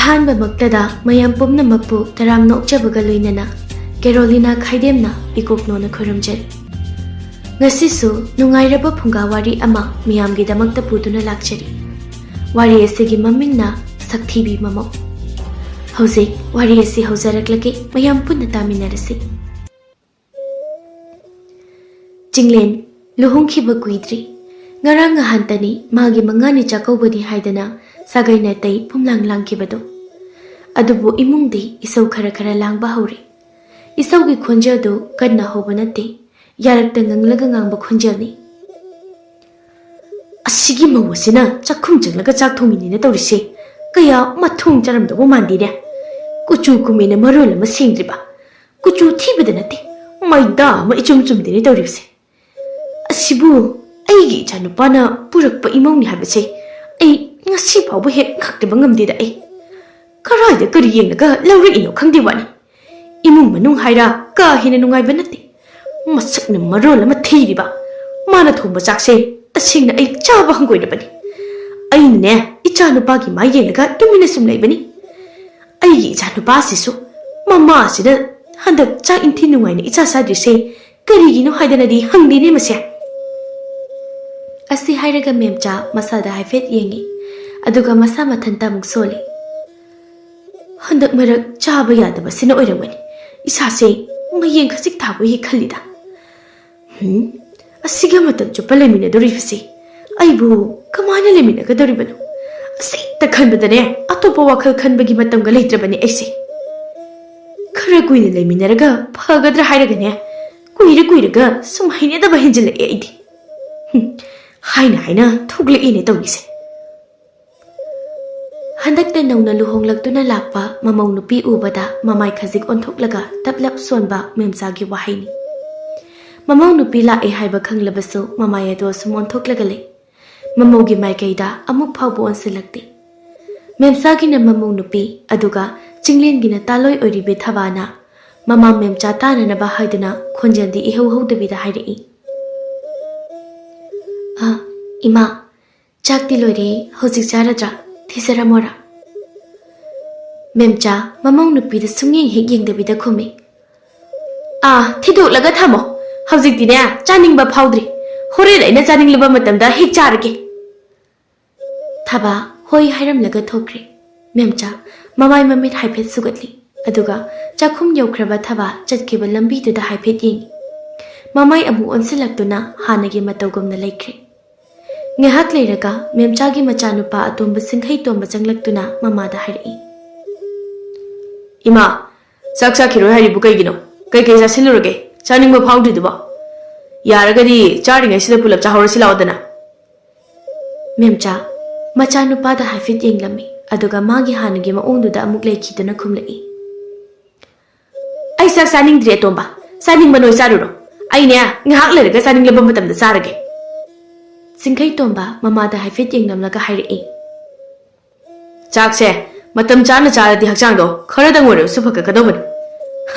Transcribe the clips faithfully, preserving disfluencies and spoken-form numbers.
ꯑꯍꯥꯟꯕꯃꯛꯇꯗ ꯃꯌꯥꯝ ꯄꯨꯝꯅꯃꯛꯄꯨ ꯇꯔꯥꯝꯅ ꯑꯣꯛꯆꯕꯒ ꯂꯣꯏꯅꯅ ꯀꯦꯔꯣꯂꯤꯅꯥ ꯈꯥꯏꯗꯦꯝꯅ ꯏꯀꯣꯛꯅꯣꯅ ꯈꯨꯔꯨꯝꯖꯔꯤ꯫ ꯉꯁꯤꯁꯨ ꯅꯨꯡꯉꯥꯏꯔꯕ ꯐꯨꯡꯒꯥ ꯋꯥꯔꯤ ꯑꯃ ꯃꯤꯌꯥꯝꯒꯤꯗꯃꯛꯇ ꯄꯨꯗꯨꯅ ꯂꯥꯛꯆꯔꯤ꯫ ꯋꯥꯔꯤ ꯑꯁꯤꯒꯤ ꯃꯃꯤꯡꯅ ꯁꯛꯊꯤꯕꯤ ꯃꯃꯧ꯫ ꯍꯧꯖꯤꯛ ꯋꯥꯔꯤ ꯑꯁꯤ ꯍꯧꯖꯔꯛꯂꯒꯦ, ꯃꯌꯥꯝ ꯄꯨꯟꯅ ꯇꯥꯃꯤꯟꯅꯔꯁꯤ꯫ ꯆꯤꯡꯂꯦꯟ ꯂꯨꯍꯣꯡꯈꯤꯕ ꯀꯨꯏꯗ꯭ꯔꯤ꯫ ꯉꯔꯥꯡ ꯅꯍꯥꯟꯇꯅꯤ ꯃꯥꯒꯤ ꯃꯉꯥꯅꯤ ꯆꯥꯛꯀꯧꯕꯅꯤ ꯍꯥꯏꯗꯅ ꯁꯥꯒꯩ ꯅꯥꯇꯩ ꯄꯨꯝꯂꯥꯡ ꯂꯥꯡꯈꯤꯕꯗꯣ꯫ ꯑꯗꯨꯕꯨ ꯏꯃꯨꯡꯗꯤ ꯏꯁꯧ ꯈꯔ ꯈꯔ ꯂꯥꯡꯕ ꯍꯧꯔꯦ꯫ ꯏꯁꯧꯒꯤ ꯈꯣꯟꯖꯦꯜꯗꯨ ꯀꯟꯅ ꯍꯧꯕ ꯅꯠꯇꯦ, ꯌꯥꯔꯛꯇ ꯉꯪꯂꯒ ꯉꯥꯡꯕ ꯈꯣꯟꯖꯦꯜꯅꯤ꯫ "ꯑꯁꯤꯒꯤ ꯃꯧ ꯑꯁꯤꯅ ꯆꯥꯛꯈꯨꯝ ꯆꯪꯂꯒ ꯆꯥꯛ ꯊꯣꯡꯉꯤꯅꯤꯅ ꯇꯧꯔꯤꯁꯦ, ꯀꯌꯥ ꯃꯊꯣꯡ ꯆꯥꯔꯝꯗꯧꯕ ꯃꯥꯟꯗꯦꯅꯦ꯫ ꯀꯨꯆꯨ ꯀꯨꯃꯦꯟꯅ ꯃꯔꯣꯜ ꯑꯃ ꯁꯦꯡꯗ꯭ꯔꯤꯕ, ꯀꯨꯆꯨ ꯊꯤꯕꯗ ꯅꯠꯇꯦ, ꯃꯩꯗꯥ ꯑꯃ ꯏꯆꯨꯝ ꯆꯨꯝꯗꯦꯅꯦ ꯇꯧꯔꯤꯕꯁꯦ꯫ ꯑꯁꯤꯕꯨ ꯑꯩꯒꯤ ꯏꯆꯥꯅꯨꯄꯥꯅ ꯄꯨꯔꯛꯄ ꯏꯃꯧꯅꯤ ꯍꯥꯏꯕꯁꯦ ꯑꯩ ꯉꯁꯤ ꯐꯥꯎꯕ ꯍꯦꯛ ꯉꯥꯛꯇꯕ ꯉꯝꯗꯦꯗ꯫ ꯑꯩ ꯀꯔꯥꯏꯗ ꯀꯔꯤ ꯌꯦꯡꯂꯒ ꯂꯧꯔꯛꯏꯅꯣ ꯈꯪꯗꯦ ꯋꯥꯅꯤ꯫ ꯏꯃꯨꯡ ꯃꯅꯨꯡ ꯍꯥꯏꯔ ꯀꯥ ꯍꯦꯟꯅ ꯅꯨꯡꯉꯥꯏꯕ ꯅꯠꯇꯦ꯫ ꯃꯁꯛꯅ ꯃꯔꯣꯜ ꯑꯃ ꯊꯤꯔꯤꯕ꯫ ꯃꯥꯅ ꯊꯣꯡꯕ ꯆꯥꯛꯁꯦ ꯇꯁꯦꯡꯅ ꯑꯩ ꯆꯥꯕ ꯍꯪꯒꯣꯏꯔꯕꯅꯤ꯫ ꯑꯩꯅꯅꯦ, ꯏꯆꯥꯅꯨꯄꯥꯒꯤ ꯃꯥꯏ ꯌꯦꯡꯂꯒ ꯇꯨꯃꯤꯟꯅ ꯁꯨꯝ ꯂꯩꯕꯅꯤ꯫ ꯑꯩꯒꯤ ꯏꯆꯥꯅꯨꯄꯥꯁꯤꯁꯨ ꯃꯃꯥꯁꯤꯗ ꯍꯟꯗꯛ ꯆꯥꯛ ꯏꯟꯊꯤ ꯅꯨꯡꯉꯥꯏꯅ ꯏꯆꯥ ꯆꯥꯗ꯭ꯔꯤꯁꯦ ꯀꯔꯤꯒꯤꯅꯣ ꯍꯥꯏꯗꯅꯗꯤ ꯍꯪꯗꯦꯅꯦ ꯃꯁꯦ?" ꯑꯁꯤ ꯍꯥꯏꯔꯒ ꯃꯦꯝꯆꯥ ꯃꯁꯥꯗ ꯍꯥꯏꯐꯦꯠ ꯌꯦꯡꯉꯤ, ꯑꯗꯨꯒ ꯃꯁꯥ ꯃꯊꯟꯇ ꯑꯃꯨꯛ ꯁꯣꯜꯂꯤ꯫ "ꯍꯟꯗꯛ ꯃꯔꯛ ꯆꯥꯕ ꯌꯥꯗꯕꯁꯤꯅ ꯑꯣꯏꯔꯝꯒꯅꯤ꯫ ꯏꯁꯥꯁꯦ ꯃꯌꯦꯡ ꯈꯖꯤꯛ ꯊꯥꯕ ꯍꯦꯛ ꯈꯜꯂꯤꯗ꯫ ꯍꯨꯝ, ꯑꯁꯤꯒ ꯃꯇꯝ ꯆꯨꯞꯄ ꯂꯩꯃꯤꯟꯅꯗꯣꯔꯤꯕꯁꯤ ꯑꯩꯕꯨ ꯀꯃꯥꯏꯅ ꯂꯩꯃꯤꯟꯅꯒꯗꯧꯔꯤꯕꯅꯣ? ꯑꯁꯤꯇ ꯈꯟꯕꯗꯅꯦ ꯑꯇꯣꯞꯄ ꯋꯥꯈꯜ ꯈꯟꯕꯒꯤ ꯃꯇꯝꯒ ꯂꯩꯇ꯭ꯔꯕꯅꯦ ꯑꯩꯁꯦ꯫ ꯈꯔ ꯀꯨꯏꯅ ꯂꯩꯃꯤꯟꯅꯔꯒ ꯐꯒꯗ꯭ꯔꯥ ꯍꯥꯏꯔꯒꯅꯦ, ꯀꯨꯏꯔ ꯀꯨꯏꯔꯒ ꯁꯨꯝ ꯍꯩꯅꯗꯕ ꯍꯦꯟꯖꯤꯜꯂꯛꯑꯦ ꯑꯩꯗꯤ꯫ ꯍꯨꯝ, ꯍꯥꯏꯅ ꯍꯥꯏꯅ ꯊꯣꯛꯂꯛꯏꯅꯦ ꯇꯧꯔꯤꯁꯦ꯫" ꯍꯟꯗꯛꯇ ꯅꯧꯅ ꯂꯨꯍꯣꯡꯂꯛꯇꯨꯅ ꯂꯥꯛꯄ ꯃꯃꯧ ꯅꯨꯄꯤ ꯎꯕꯗ ꯃꯃꯥꯏ ꯈꯖꯤꯛ ꯑꯣꯟꯊꯣꯛꯂꯒ ꯇꯞꯂꯞ ꯁꯣꯟꯕ ꯃꯦꯝꯆꯥꯒꯤ ꯋꯥꯍꯩꯅꯤ꯫ ꯃꯃꯧ ꯅꯨꯄꯤ ꯂꯥꯛꯑꯦ ꯍꯥꯏꯕ ꯈꯪꯂꯕꯁꯨ ꯃꯃꯥꯏ ꯑꯗꯣ ꯁꯨꯝ ꯑꯣꯟꯊꯣꯛꯂꯒ ꯂꯩ꯫ ꯃꯃꯧꯒꯤ ꯃꯥꯏꯀꯩꯗ ꯑꯃꯨꯛ ꯐꯥꯎꯕ ꯑꯣꯟꯁꯤꯜꯂꯛꯇꯦ꯫ ꯃꯦꯝꯆꯥꯒꯤꯅ ꯃꯃꯧ ꯅꯨꯄꯤ, ꯑꯗꯨꯒ ꯆꯤꯡꯂꯦꯟꯒꯤꯅ ꯇꯥꯂꯣꯏ ꯑꯣꯏꯔꯤꯕꯤ ꯊꯕꯥꯅ ꯃꯃꯥ ꯃꯦꯝꯆꯥ ꯇꯥꯅꯅꯕ ꯍꯥꯏꯗꯨꯅ ꯈꯣꯟꯖꯦꯜꯗꯤ ꯏꯍꯧ ꯍꯧꯗꯕꯤꯗ ꯍꯥꯏꯔꯛꯏ꯫ "ꯑ, ꯏꯃꯥ, ꯆꯥꯛꯇꯤ ꯂꯣꯏꯔꯦ, ꯍꯧꯖꯤꯛ ꯆꯥꯔꯗ꯭ꯔꯥ? ꯊꯤꯖꯔꯝꯃꯣꯔꯥ?" ꯃꯦꯝꯆꯥ ꯃꯃꯧ ꯅꯨꯄꯤꯗ ꯁꯨꯡꯌꯦꯡ ꯍꯦꯛ ꯌꯦꯡꯗꯕꯤꯗ ꯈꯨꯝꯃꯤ꯫ "ꯑꯥ, ꯊꯤꯗꯣꯛꯂꯒ ꯊꯝꯃꯣ꯫ ꯍꯧꯖꯤꯛꯇꯤꯅꯦ, ꯆꯥꯅꯤꯡꯕ ꯐꯥꯎꯗ꯭ꯔꯤ꯫ ꯍꯣꯔꯦꯟ ꯑꯩꯅ ꯆꯥꯅꯤꯡꯂꯕ ꯃꯇꯝꯗ ꯍꯦꯛ ꯆꯥꯔꯒꯦ"꯫ ꯊꯕꯥ ꯍꯣꯏ ꯍꯥꯏꯔꯝꯂꯒ ꯊꯣꯛꯈ꯭ꯔꯦ꯫ ꯃꯦꯝꯆꯥ ꯃꯃꯥꯏ ꯃꯃꯤꯠ ꯍꯥꯏꯐꯦꯠ ꯁꯨꯒꯠꯂꯤ꯫ ꯑꯗꯨꯒ ꯆꯥꯛꯈꯨꯝ ꯌꯧꯈ꯭ꯔꯕ ꯊꯕꯥ ꯆꯠꯈꯤꯕ ꯂꯝꯕꯤꯗꯨꯗ ꯍꯥꯏꯐꯦꯠ ꯌꯦꯡꯉꯤ꯫ ꯃꯃꯥꯏ ꯑꯃꯨꯛ ꯑꯣꯟꯁꯤꯜꯂꯛꯇꯨꯅ ꯍꯥꯟꯅꯒꯤ ꯃꯇꯧꯒꯨꯝꯅ ꯂꯩꯈ꯭ꯔꯦ꯫ ꯉꯥꯏꯍꯥꯛ ꯂꯩꯔꯒ ꯃꯦꯝꯆꯥꯒꯤ ꯃꯆꯥꯅꯨꯄꯥ ꯑꯇꯣꯝꯕ ꯁꯤꯡꯈꯩ ꯇꯣꯝꯕ ꯆꯪꯂꯛꯇꯨꯅ ꯃꯃꯥꯗ ꯍꯥꯏꯔꯛꯏ꯫ "ꯏꯃꯥ, ꯆꯥꯛ ꯆꯥꯈꯤꯔꯣꯏ ꯍꯥꯏꯔꯤꯕꯨ ꯀꯩꯒꯤꯅꯣ? ꯀꯩꯀꯩ ꯆꯥꯁꯤꯜꯂꯨꯔꯒꯦ? ꯆꯥꯅꯤꯡꯕ ꯐꯥꯎꯗ꯭ꯔꯤꯗꯨꯕꯣ? ꯌꯥꯔꯒꯗꯤ ꯆꯥꯔꯤꯉꯩꯁꯤꯗ ꯄꯨꯂꯞ ꯆꯥꯍꯧꯔꯁꯤ ꯂꯥꯛꯑꯣꯗꯅ"꯫ ꯃꯦꯝꯆꯥ ꯃꯆꯥꯅꯨꯄꯥꯗ ꯍꯥꯏꯐꯦꯠ ꯌꯦꯡꯂꯝꯃꯤ, ꯑꯗꯨꯒ ꯃꯥꯒꯤ ꯍꯥꯟꯅꯒꯤ ꯃꯑꯣꯡꯗꯨꯗ ꯑꯃꯨꯛ ꯂꯩꯈꯤꯗꯨꯅ ꯈꯨꯝꯂꯛꯏ꯫ "ꯑꯩ ꯆꯥꯛ ꯆꯥꯅꯤꯡꯗ꯭ꯔꯦ ꯑꯇꯣꯝꯕ꯫ ꯆꯥꯅꯤꯡꯕ ꯅꯣꯏ ꯆꯥꯔꯨꯔꯣ꯫ ꯑꯩꯅꯦ, ꯉꯥꯏꯍꯥꯛ ꯂꯩꯔꯒ ꯆꯥꯅꯤꯡꯂꯕ ꯃꯇꯝꯗ ꯆꯥꯔꯒꯦ"꯫ ꯁꯤꯡꯈꯩ ꯇꯣꯝꯕ ꯃꯃꯥꯗ ꯍꯥꯏꯐꯦꯠ ꯌꯦꯡꯂꯝꯂꯒ ꯍꯥꯏꯔꯛꯏ꯫ "ꯆꯥꯛꯁꯦ ꯃꯇꯝ ꯆꯥꯅ ꯆꯥꯔꯗꯤ ꯍꯛꯆꯥꯡꯗꯣ ꯈꯔꯗꯪ ꯑꯣꯏꯔꯕꯁꯨ ꯐꯒꯠꯀꯗꯧꯕꯅꯤ꯫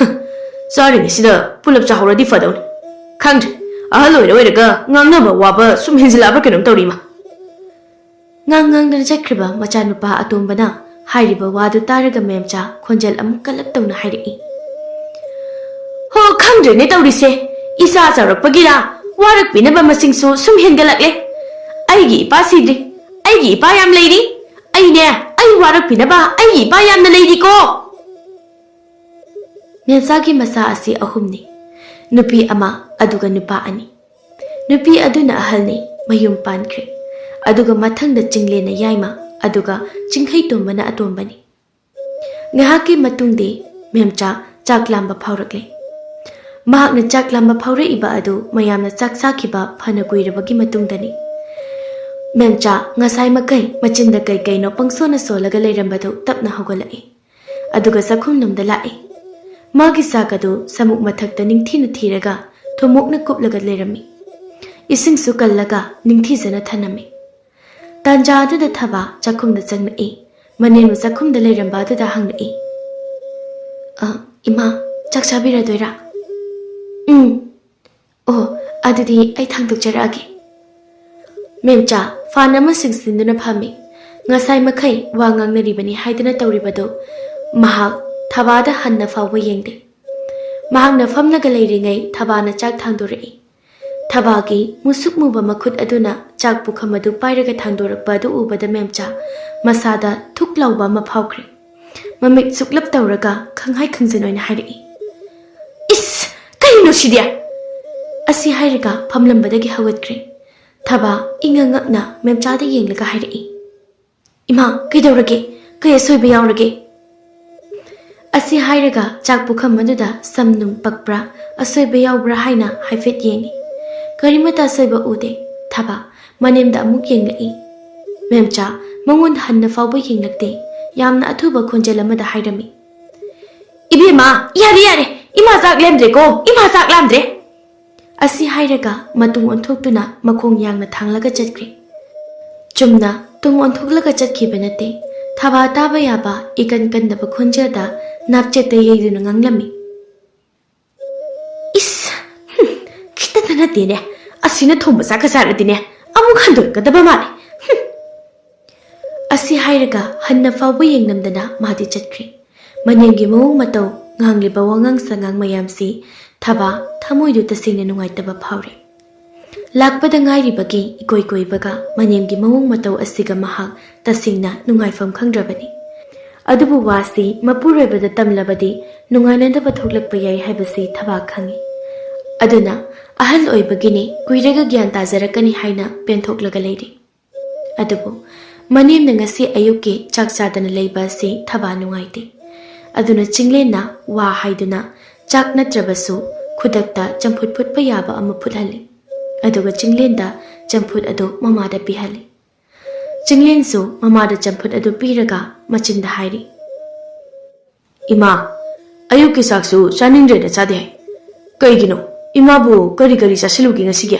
ꯆꯥꯔꯤꯉꯩꯁꯤꯗ ꯄꯨꯂꯞ ꯆꯥꯍꯧꯔꯗꯤ ꯐꯗꯧꯅꯤ꯫ ꯈꯪꯗ꯭ꯔꯦ, ꯑꯍꯜ ꯑꯣꯏꯔ ꯑꯣꯏꯔꯒ ꯉꯥꯡꯅꯕ ꯋꯥꯕ ꯁꯨꯝ ꯍꯦꯟꯖꯤꯜꯂꯛꯑꯕ꯭ꯔꯥ ꯀꯩꯅꯣꯝ ꯇꯧꯔꯤ ꯏꯃꯥ"꯫ ꯉꯥꯡ ꯉꯥꯡꯗꯅ ꯆꯠꯈ꯭ꯔꯤꯕ ꯃꯆꯥꯅꯨꯄꯥ ꯑꯇꯣꯝꯕꯅ ꯍꯥꯏꯔꯤꯕ ꯋꯥꯗꯨ ꯇꯥꯔꯒ ꯃꯦꯝꯆꯥ ꯈꯣꯟꯖꯦꯜ ꯑꯃꯨꯛ ꯀꯜꯂꯞ ꯇꯧꯅ ꯍꯥꯏꯔꯛꯏ꯫ "ꯍꯣ, ꯈꯪꯗ꯭ꯔꯦꯅꯦ ꯇꯧꯔꯤꯁꯦ꯫ ꯏꯆꯥ ꯆꯥꯎꯔꯛꯄꯒꯤꯔ ꯋꯥꯔꯛꯄꯤꯅꯕ ꯃꯁꯤꯡꯁꯨ ꯁꯨꯝ ꯍꯦꯟꯒꯠꯂꯛꯂꯦ꯫ ꯑꯩꯒꯤ ꯏꯄꯥ ꯁꯤꯗ꯭ꯔꯤ꯫ ꯑꯩꯒꯤ ꯏꯄꯥ ꯌꯥꯝ ꯂꯩꯔꯤ꯫ ꯑꯩꯅꯦ, ꯑꯩ ꯋꯥꯔꯛꯄꯤꯅꯕ ꯑꯩꯒꯤ ꯏꯄꯥ ꯌꯥꯝꯅ ꯂꯩꯔꯤꯀꯣ"꯫ ꯃꯦꯝꯆꯥꯒꯤ ꯃꯆꯥ ꯑꯁꯤ ꯑꯍꯨꯝꯅꯤ꯫ ꯅꯨꯄꯤ ꯑꯃ, ꯑꯗꯨꯒ ꯅꯨꯄꯥ ꯑꯅꯤ꯫ ꯅꯨꯄꯤ ꯑꯗꯨꯅ ꯑꯍꯜꯅꯤ, ꯃꯌꯨꯝ ꯄꯥꯟꯈ꯭ꯔꯦ꯫ ꯑꯗꯨꯒ ꯃꯊꯪꯗ ꯆꯤꯡꯂꯦꯟꯅ ꯌꯥꯏꯃ, ꯑꯗꯨꯒ ꯆꯤꯡꯈꯩ ꯇꯣꯝꯕꯅ ꯑꯇꯣꯝꯕꯅꯤ꯫ ꯉꯥꯏꯍꯥꯛꯀꯤ ꯃꯇꯨꯡꯗꯤ ꯃꯦꯝꯆꯥ ꯆꯥꯛ ꯂꯥꯝꯕ ꯐꯥꯎꯔꯛꯂꯦ꯫ ꯃꯍꯥꯛꯅ ꯆꯥꯛ ꯂꯥꯝꯕ ꯐꯥꯎꯔꯛꯏꯕ ꯑꯗꯨ ꯃꯌꯥꯝꯅ ꯆꯥꯛ ꯆꯥꯈꯤꯕ ꯐꯅ ꯀꯨꯏꯔꯕꯒꯤ ꯃꯇꯨꯡꯗꯅꯤ꯫ ꯃꯦꯝꯆꯥ ꯉꯁꯥꯏ ꯃꯈꯩ ꯃꯆꯤꯟꯗ ꯀꯩ ꯀꯩꯅꯣ ꯄꯪꯁꯣꯟꯅ ꯁꯣꯜꯂꯒ ꯂꯩꯔꯝꯕꯗꯨ ꯇꯞꯅ ꯍꯧꯒꯠꯂꯛꯏ꯫ ꯑꯗꯨꯒ ꯆꯥꯛꯈꯨꯝꯂꯣꯝꯗ ꯂꯥꯛꯏ꯫ ꯃꯥꯒꯤ ꯆꯥꯛ ꯑꯗꯨ ꯁꯃꯨꯛ ꯃꯊꯛꯇ ꯅꯤꯡꯊꯤꯅ ꯊꯤꯔꯒ ꯊꯨꯝꯃꯣꯛꯅ ꯀꯨꯞꯂꯒ ꯂꯩꯔꯝꯃꯤ꯫ ꯏꯁꯤꯡꯁꯨ ꯀꯜꯂꯒ ꯅꯤꯡꯊꯤꯖꯅ ꯊꯅꯝꯃꯤ꯫ ꯇꯥꯟꯖꯥ ꯑꯗꯨꯗ ꯊꯕꯥ ꯆꯥꯛꯈꯨꯝꯗ ꯆꯪꯂꯛꯏ꯫ ꯃꯅꯦꯝꯕ ꯆꯥꯛꯈꯨꯝꯗ ꯂꯩꯔꯝꯕ ꯑꯗꯨꯗ ꯍꯪꯂꯛꯏ, "ꯑ, ꯏꯃꯥ, ꯆꯥꯛ ꯆꯥꯕꯤꯔꯗꯣꯏꯔꯥ?" "ꯎꯝ꯫ ꯑꯣ, ꯑꯗꯨꯗꯤ ꯑꯩ ꯊꯥꯡꯗꯣꯛꯆꯔꯛꯑꯒꯦ"꯫ ꯃꯦꯝꯆꯥ ꯐꯥꯟ ꯑꯃ ꯁꯤꯡꯁꯤꯟꯗꯨꯅ ꯐꯝꯃꯤ꯫ ꯉꯁꯥꯏ ꯃꯈꯩ ꯋꯥ ꯉꯥꯡꯅꯔꯤꯕꯅꯤ ꯍꯥꯏꯗꯨꯅ ꯇꯧꯔꯤꯕꯗꯨ ꯃꯍꯥꯛ ꯊꯕꯥꯗ ꯍꯟꯅ ꯐꯥꯎꯕ ꯌꯦꯡꯗꯦ꯫ ꯃꯍꯥꯛꯅ ꯐꯝꯂꯒ ꯂꯩꯔꯤꯉꯩ ꯊꯕꯥꯅ ꯆꯥꯛ ꯊꯥꯡꯗꯣꯔꯛꯏ꯫ ꯊꯕꯥꯒꯤ ꯃꯨꯁꯨꯛ ꯃꯨꯕ ꯃꯈꯨꯠ ꯑꯗꯨꯅ ꯆꯥꯛ ꯄꯨꯈꯝ ꯑꯗꯨ ꯄꯥꯏꯔꯒ ꯊꯥꯡꯗꯣꯔꯛꯄ ꯑꯗꯨ ꯎꯕꯗ ꯃꯦꯝꯆꯥ ꯃꯁꯥꯗ ꯊꯨꯛ ꯂꯥꯎꯕ ꯑꯃ ꯐꯥꯎꯈ꯭ꯔꯦ꯫ ꯃꯃꯤꯠ ꯁꯨꯛꯂꯞ ꯇꯧꯔꯒ ꯈꯪꯍꯥꯏ ꯈꯪꯖꯤꯟ ꯑꯣꯏꯅ ꯍꯥꯏꯔꯛꯏ, "ꯏꯁ! ꯀꯔꯤꯅꯣ ꯁꯤꯗꯤ?" ꯑꯁꯤ ꯍꯥꯏꯔꯒ ꯐꯝꯂꯝꯕꯗꯒꯤ ꯍꯧꯒꯠꯈ꯭ꯔꯦ꯫ ꯊꯕꯥ ꯏꯉꯛ ꯉꯛꯅ ꯃꯦꯝꯆꯥꯗ ꯌꯦꯡꯂꯒ ꯍꯥꯏꯔꯛꯏ, "ꯏꯃꯥ, ꯀꯩꯗꯧꯔꯒꯦ? ꯀꯩ ꯑꯁꯣꯏꯕ ꯌꯥꯎꯔꯒꯦ?" ꯑꯁꯤ ꯍꯥꯏꯔꯒ ꯆꯥꯛ ꯄꯨꯈꯝ ꯑꯗꯨꯗ ꯁꯝ ꯅꯨꯡ ꯄꯛꯄ꯭ꯔꯥ, ꯑꯁꯣꯏꯕ ꯌꯥꯎꯕ꯭ꯔꯥ ꯍꯥꯏꯅ ꯍꯥꯏꯐꯦꯠ ꯌꯦꯡꯏ꯫ ꯀꯔꯤꯃꯠꯇ ꯑꯁꯣꯏꯕ ꯎꯗꯦ꯫ ꯊꯕꯥ ꯃꯅꯦꯝꯗ ꯑꯃꯨꯛ ꯌꯦꯡꯂꯛꯏ꯫ ꯃꯦꯝꯆꯥ ꯃꯉꯣꯟꯗ ꯍꯟꯅ ꯐꯥꯎꯕ ꯌꯦꯡꯂꯛꯇꯦ꯫ ꯌꯥꯝꯅ ꯑꯊꯨꯕ ꯈꯣꯟꯖꯦꯜ ꯑꯃꯗ ꯍꯥꯏꯔꯝꯃꯤ, "ꯏꯕꯦꯝꯃ, ꯌꯥꯔꯦ, ꯌꯥꯔꯦ, ꯏꯃꯥ ꯆꯥꯛ ꯂꯦꯝꯗ꯭ꯔꯦꯀꯣ, ꯏꯃꯥ ꯆꯥꯛ ꯂꯥꯝꯗ꯭ꯔꯦ"꯫ ꯑꯁꯤ ꯍꯥꯏꯔꯒ ꯃꯇꯨꯡ ꯑꯣꯟꯊꯣꯛꯇꯨꯅ ꯃꯈꯣꯡ ꯌꯥꯡꯅ ꯊꯥꯡꯂꯒ ꯆꯠꯈ꯭ꯔꯦ꯫ ꯆꯨꯝꯅ ꯇꯨꯡ ꯑꯣꯟꯊꯣꯛꯂꯒ ꯆꯠꯈꯤꯕ ꯅꯠꯇꯦ, ꯊꯕꯥ ꯇꯥꯕ ꯌꯥꯕ ꯏꯀꯟ ꯀꯟꯗꯕ ꯈꯣꯟꯖꯦꯜꯗ ꯅꯥꯞꯆꯦꯠꯇ ꯌꯩꯗꯨꯅ ꯉꯥꯡꯂꯝꯃꯤ, "ꯏꯁ! ꯍꯨꯝ, ꯈꯤꯇꯇ ꯅꯠꯇꯦꯅꯦ, ꯑꯁꯤꯅ ꯊꯣꯡꯕ ꯆꯥꯛꯀ ꯆꯥꯔꯗꯤꯅꯦ ꯑꯃꯨꯛ ꯍꯟꯗꯣꯔꯛꯀꯗꯕ ꯃꯥꯜꯂꯦ꯫ ꯍꯨꯝ!" ꯑꯁꯤ ꯍꯥꯏꯔꯒ ꯍꯟꯅ ꯐꯥꯎꯕ ꯌꯦꯡꯂꯝꯗꯅ ꯃꯥꯗꯤ ꯆꯠꯈ꯭ꯔꯦ꯫ ꯃꯅꯦꯝꯒꯤ ꯃꯑꯣꯡ ꯃꯇꯧ, ꯉꯥꯡꯂꯤꯕ ꯋꯥꯉꯥꯡ ꯁꯉꯥꯡ ꯃꯌꯥꯝꯁꯤ ꯊꯕꯥ ꯊꯃꯣꯏꯗꯨ ꯇꯁꯦꯡꯅ ꯅꯨꯡꯉꯥꯏꯇꯕ ꯐꯥꯎꯔꯦ꯫ ꯂꯥꯛꯄꯗ ꯉꯥꯏꯔꯤꯕꯒꯤ ꯏꯀꯣꯏ ꯀꯣꯏꯕꯒ ꯃꯅꯦꯝꯒꯤ ꯃꯑꯣꯡ ꯃꯇꯧ ꯑꯁꯤꯒ ꯃꯍꯥꯛ ꯇꯁꯦꯡꯅ ꯅꯨꯡꯉꯥꯏꯐꯝ ꯈꯪꯗ꯭ꯔꯕꯅꯤ꯫ ꯑꯗꯨꯕꯨ ꯋꯥꯁꯤ ꯃꯄꯨꯔꯣꯏꯕꯗ ꯇꯝꯂꯕꯗꯤ ꯅꯨꯡꯉꯥꯏꯅꯗꯕ ꯊꯣꯛꯂꯛꯄ ꯌꯥꯏ ꯍꯥꯏꯕꯁꯤ ꯊꯕꯥ ꯈꯪꯏ꯫ ꯑꯗꯨꯅ ꯑꯍꯜ ꯑꯣꯏꯕꯒꯤꯅꯤ, ꯀꯨꯏꯔꯒ ꯒ꯭ꯌꯥꯟ ꯇꯥꯖꯔꯛꯀꯅꯤ ꯍꯥꯏꯅ ꯄꯦꯟꯊꯣꯛꯂꯒ ꯂꯩꯔꯤ꯫ ꯑꯗꯨꯕꯨ ꯃꯅꯦꯝꯅ ꯉꯁꯤ ꯑꯌꯨꯛꯀꯤ ꯆꯥꯛ ꯆꯥꯗꯅ ꯂꯩꯕ ꯑꯁꯤ ꯊꯕꯥ ꯅꯨꯡꯉꯥꯏꯇꯦ꯫ ꯑꯗꯨꯅ ꯆꯤꯡꯂꯦꯟꯅ ꯋꯥ ꯍꯥꯏꯗꯨꯅ ꯆꯥꯛ ꯅꯠꯇ꯭ꯔꯕꯁꯨ ꯈꯨꯗꯛꯇ ꯆꯝꯐꯨꯠ ꯐꯨꯠꯄ ꯌꯥꯕ ꯑꯃ ꯐꯨꯠꯍꯜꯂꯤ꯫ ꯑꯗꯨꯒ ꯆꯤꯡꯂꯦꯟꯗ ꯆꯝꯐꯨꯠ ꯑꯗꯨ ꯃꯃꯥꯗ ꯄꯤꯍꯜꯂꯤ꯫ ꯆꯤꯡꯂꯦꯟꯁꯨ ꯃꯃꯥꯗ ꯆꯝꯐꯨꯠ ꯑꯗꯨ ꯄꯤꯔꯒ ꯃꯆꯤꯟꯗ ꯍꯥꯏꯔꯤ, "ꯏꯃꯥ, ꯑꯌꯨꯛꯀꯤ ꯆꯥꯛꯁꯨ ꯆꯥꯅꯤꯡꯗ꯭ꯔꯦꯅ ꯆꯥꯗꯦ ꯍꯥꯏ꯫ ꯀꯩꯒꯤꯅꯣ? ꯏꯃꯥꯕꯨ ꯀꯔꯤ ꯀꯔꯤ ꯆꯥꯁꯤꯜꯂꯨꯒꯦ ꯉꯁꯤꯒꯤ?"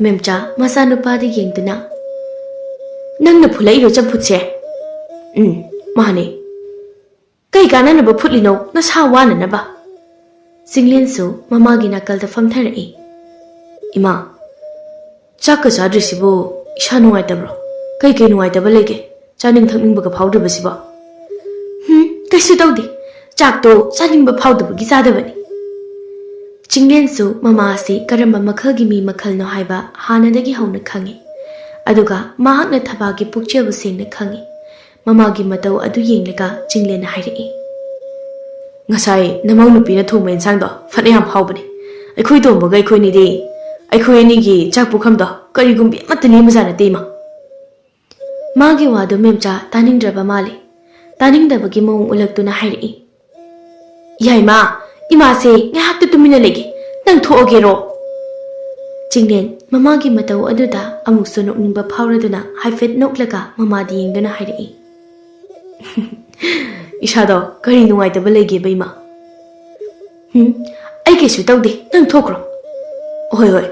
ꯃꯦꯝꯆꯥ ꯃꯆꯥꯅꯨꯄꯥꯗ ꯌꯦꯡꯗꯨꯅ, "ꯅꯪꯅ ꯐꯨꯠꯂꯛꯏꯔꯣ ꯆꯝꯐꯨꯠꯁꯦ?" "ꯎꯝ, ꯃꯥꯅꯦ꯫ ꯀꯩ ꯀꯥꯟꯅꯅꯕ ꯐꯨꯠꯂꯤꯅꯣ? ꯅꯁꯥ ꯋꯥꯅꯅꯕ?" ꯆꯤꯡꯂꯦꯟꯁꯨ ꯃꯃꯥꯒꯤ ꯅꯥꯀꯜꯗ ꯐꯝꯊꯔꯛꯏ꯫ "ꯏꯃꯥ, ꯆꯥꯛꯀ ꯆꯥꯗ꯭ꯔꯤꯁꯤꯕꯨ ꯏꯁꯥ ꯅꯨꯡꯉꯥꯏꯇꯕ꯭ꯔꯣ? ꯀꯩ ꯀꯩ ꯅꯨꯡꯉꯥꯏꯇꯕ ꯂꯩꯒꯦ? ꯆꯥꯅꯤꯡ ꯊꯛꯅꯤꯡꯕꯒ ꯐꯥꯎꯗ꯭ꯔꯤꯕꯁꯤꯕꯣ? ꯍꯨꯝ, ꯀꯩꯁꯨ ꯇꯧꯗꯦ꯫ ꯆꯥꯛꯇꯣ ꯆꯥꯅꯤꯡꯕ ꯐꯥꯎꯗꯕꯒꯤ ꯆꯥꯗꯕꯅꯤ꯫ ꯆꯤꯡꯂꯦꯟꯁꯨ ꯃꯃꯥ ꯑꯁꯤ ꯀꯔꯝꯕ ꯃꯈꯜꯒꯤ ꯃꯤ ꯃꯈꯜꯅꯣ ꯍꯥꯏꯕ ꯍꯥꯟꯅꯗꯒꯤ ꯍꯧꯅ ꯈꯪꯏ꯫ ꯑꯗꯨꯒ ꯃꯍꯥꯛꯅ ꯊꯕꯥꯒꯤ ꯄꯨꯛꯆꯦꯜꯕꯨ ꯁꯦꯡꯅ ꯈꯪꯏ꯫ ꯃꯃꯥꯒꯤ ꯃꯇꯧ ꯑꯗꯨ ꯌꯦꯡꯂꯒ ꯆꯤꯡꯂꯦꯟꯅ ꯍꯥꯏꯔꯛꯏ, "ꯉꯁꯥꯏ ꯅꯃꯧ ꯅꯨꯄꯤꯅ ꯊꯣꯡꯕ ꯏꯟꯁꯥꯡꯗꯣ ꯐꯅ ꯌꯥꯝ ꯍꯥꯎꯕꯅꯦ꯫ ꯑꯩꯈꯣꯏ ꯇꯣꯝꯕꯒ ꯑꯩꯈꯣꯏꯅꯤꯗꯤ, ꯑꯩꯈꯣꯏ ꯑꯅꯤꯒꯤ ꯆꯥꯛ ꯄꯨꯈꯝꯗꯣ ꯀꯔꯤꯒꯨꯝꯕꯤ ꯑꯃꯠꯇ ꯂꯦꯝꯕꯖꯥꯠ ꯅꯠꯇꯦ, ꯏꯃꯥ꯫" ꯃꯥꯒꯤ ꯋꯥꯗꯨ ꯃꯦꯝꯆꯥ ꯇꯥꯅꯤꯡꯗ꯭ꯔꯕ ꯃꯥꯜꯂꯤ꯫ ꯇꯥꯅꯤꯡꯗꯕꯒꯤ ꯃꯑꯣꯡ ꯎꯠꯂꯛꯇꯨꯅ ꯍꯥꯏꯔꯛꯏ, "ꯌꯥꯏꯃ, ꯏꯃꯥꯁꯦ ꯉꯥꯏꯍꯥꯛꯇ ꯇꯨꯃꯤꯟꯅ ꯂꯩꯒꯦ꯫ ꯅꯪ ꯊꯣꯛꯑꯒꯦꯔꯣ?" ꯆꯤꯡꯂꯦꯟ ꯃꯃꯥꯒꯤ ꯃꯇꯧ ꯑꯗꯨꯗ ꯑꯃꯨꯛꯁꯨ ꯅꯣꯛꯅꯤꯡꯕ ꯐꯥꯎꯔꯗꯨꯅ ꯍꯥꯏꯐꯦꯠ ꯅꯣꯛꯂꯒ ꯃꯃꯥꯗ ꯌꯦꯡꯗꯨꯅ ꯍꯥꯏꯔꯛꯏ, "ꯏꯁꯥꯗꯣ ꯀꯔꯤ ꯅꯨꯡꯉꯥꯏꯇꯕ ꯂꯩꯒꯦꯕ, ꯏꯃꯥ?" "ꯍꯨꯝ, ꯑꯩ ꯀꯩꯁꯨ ꯇꯧꯗꯦ, ꯅꯪ ꯊꯣꯛꯈ꯭ꯔꯣ꯫" "ꯍꯣꯏ, ꯍꯣꯏ,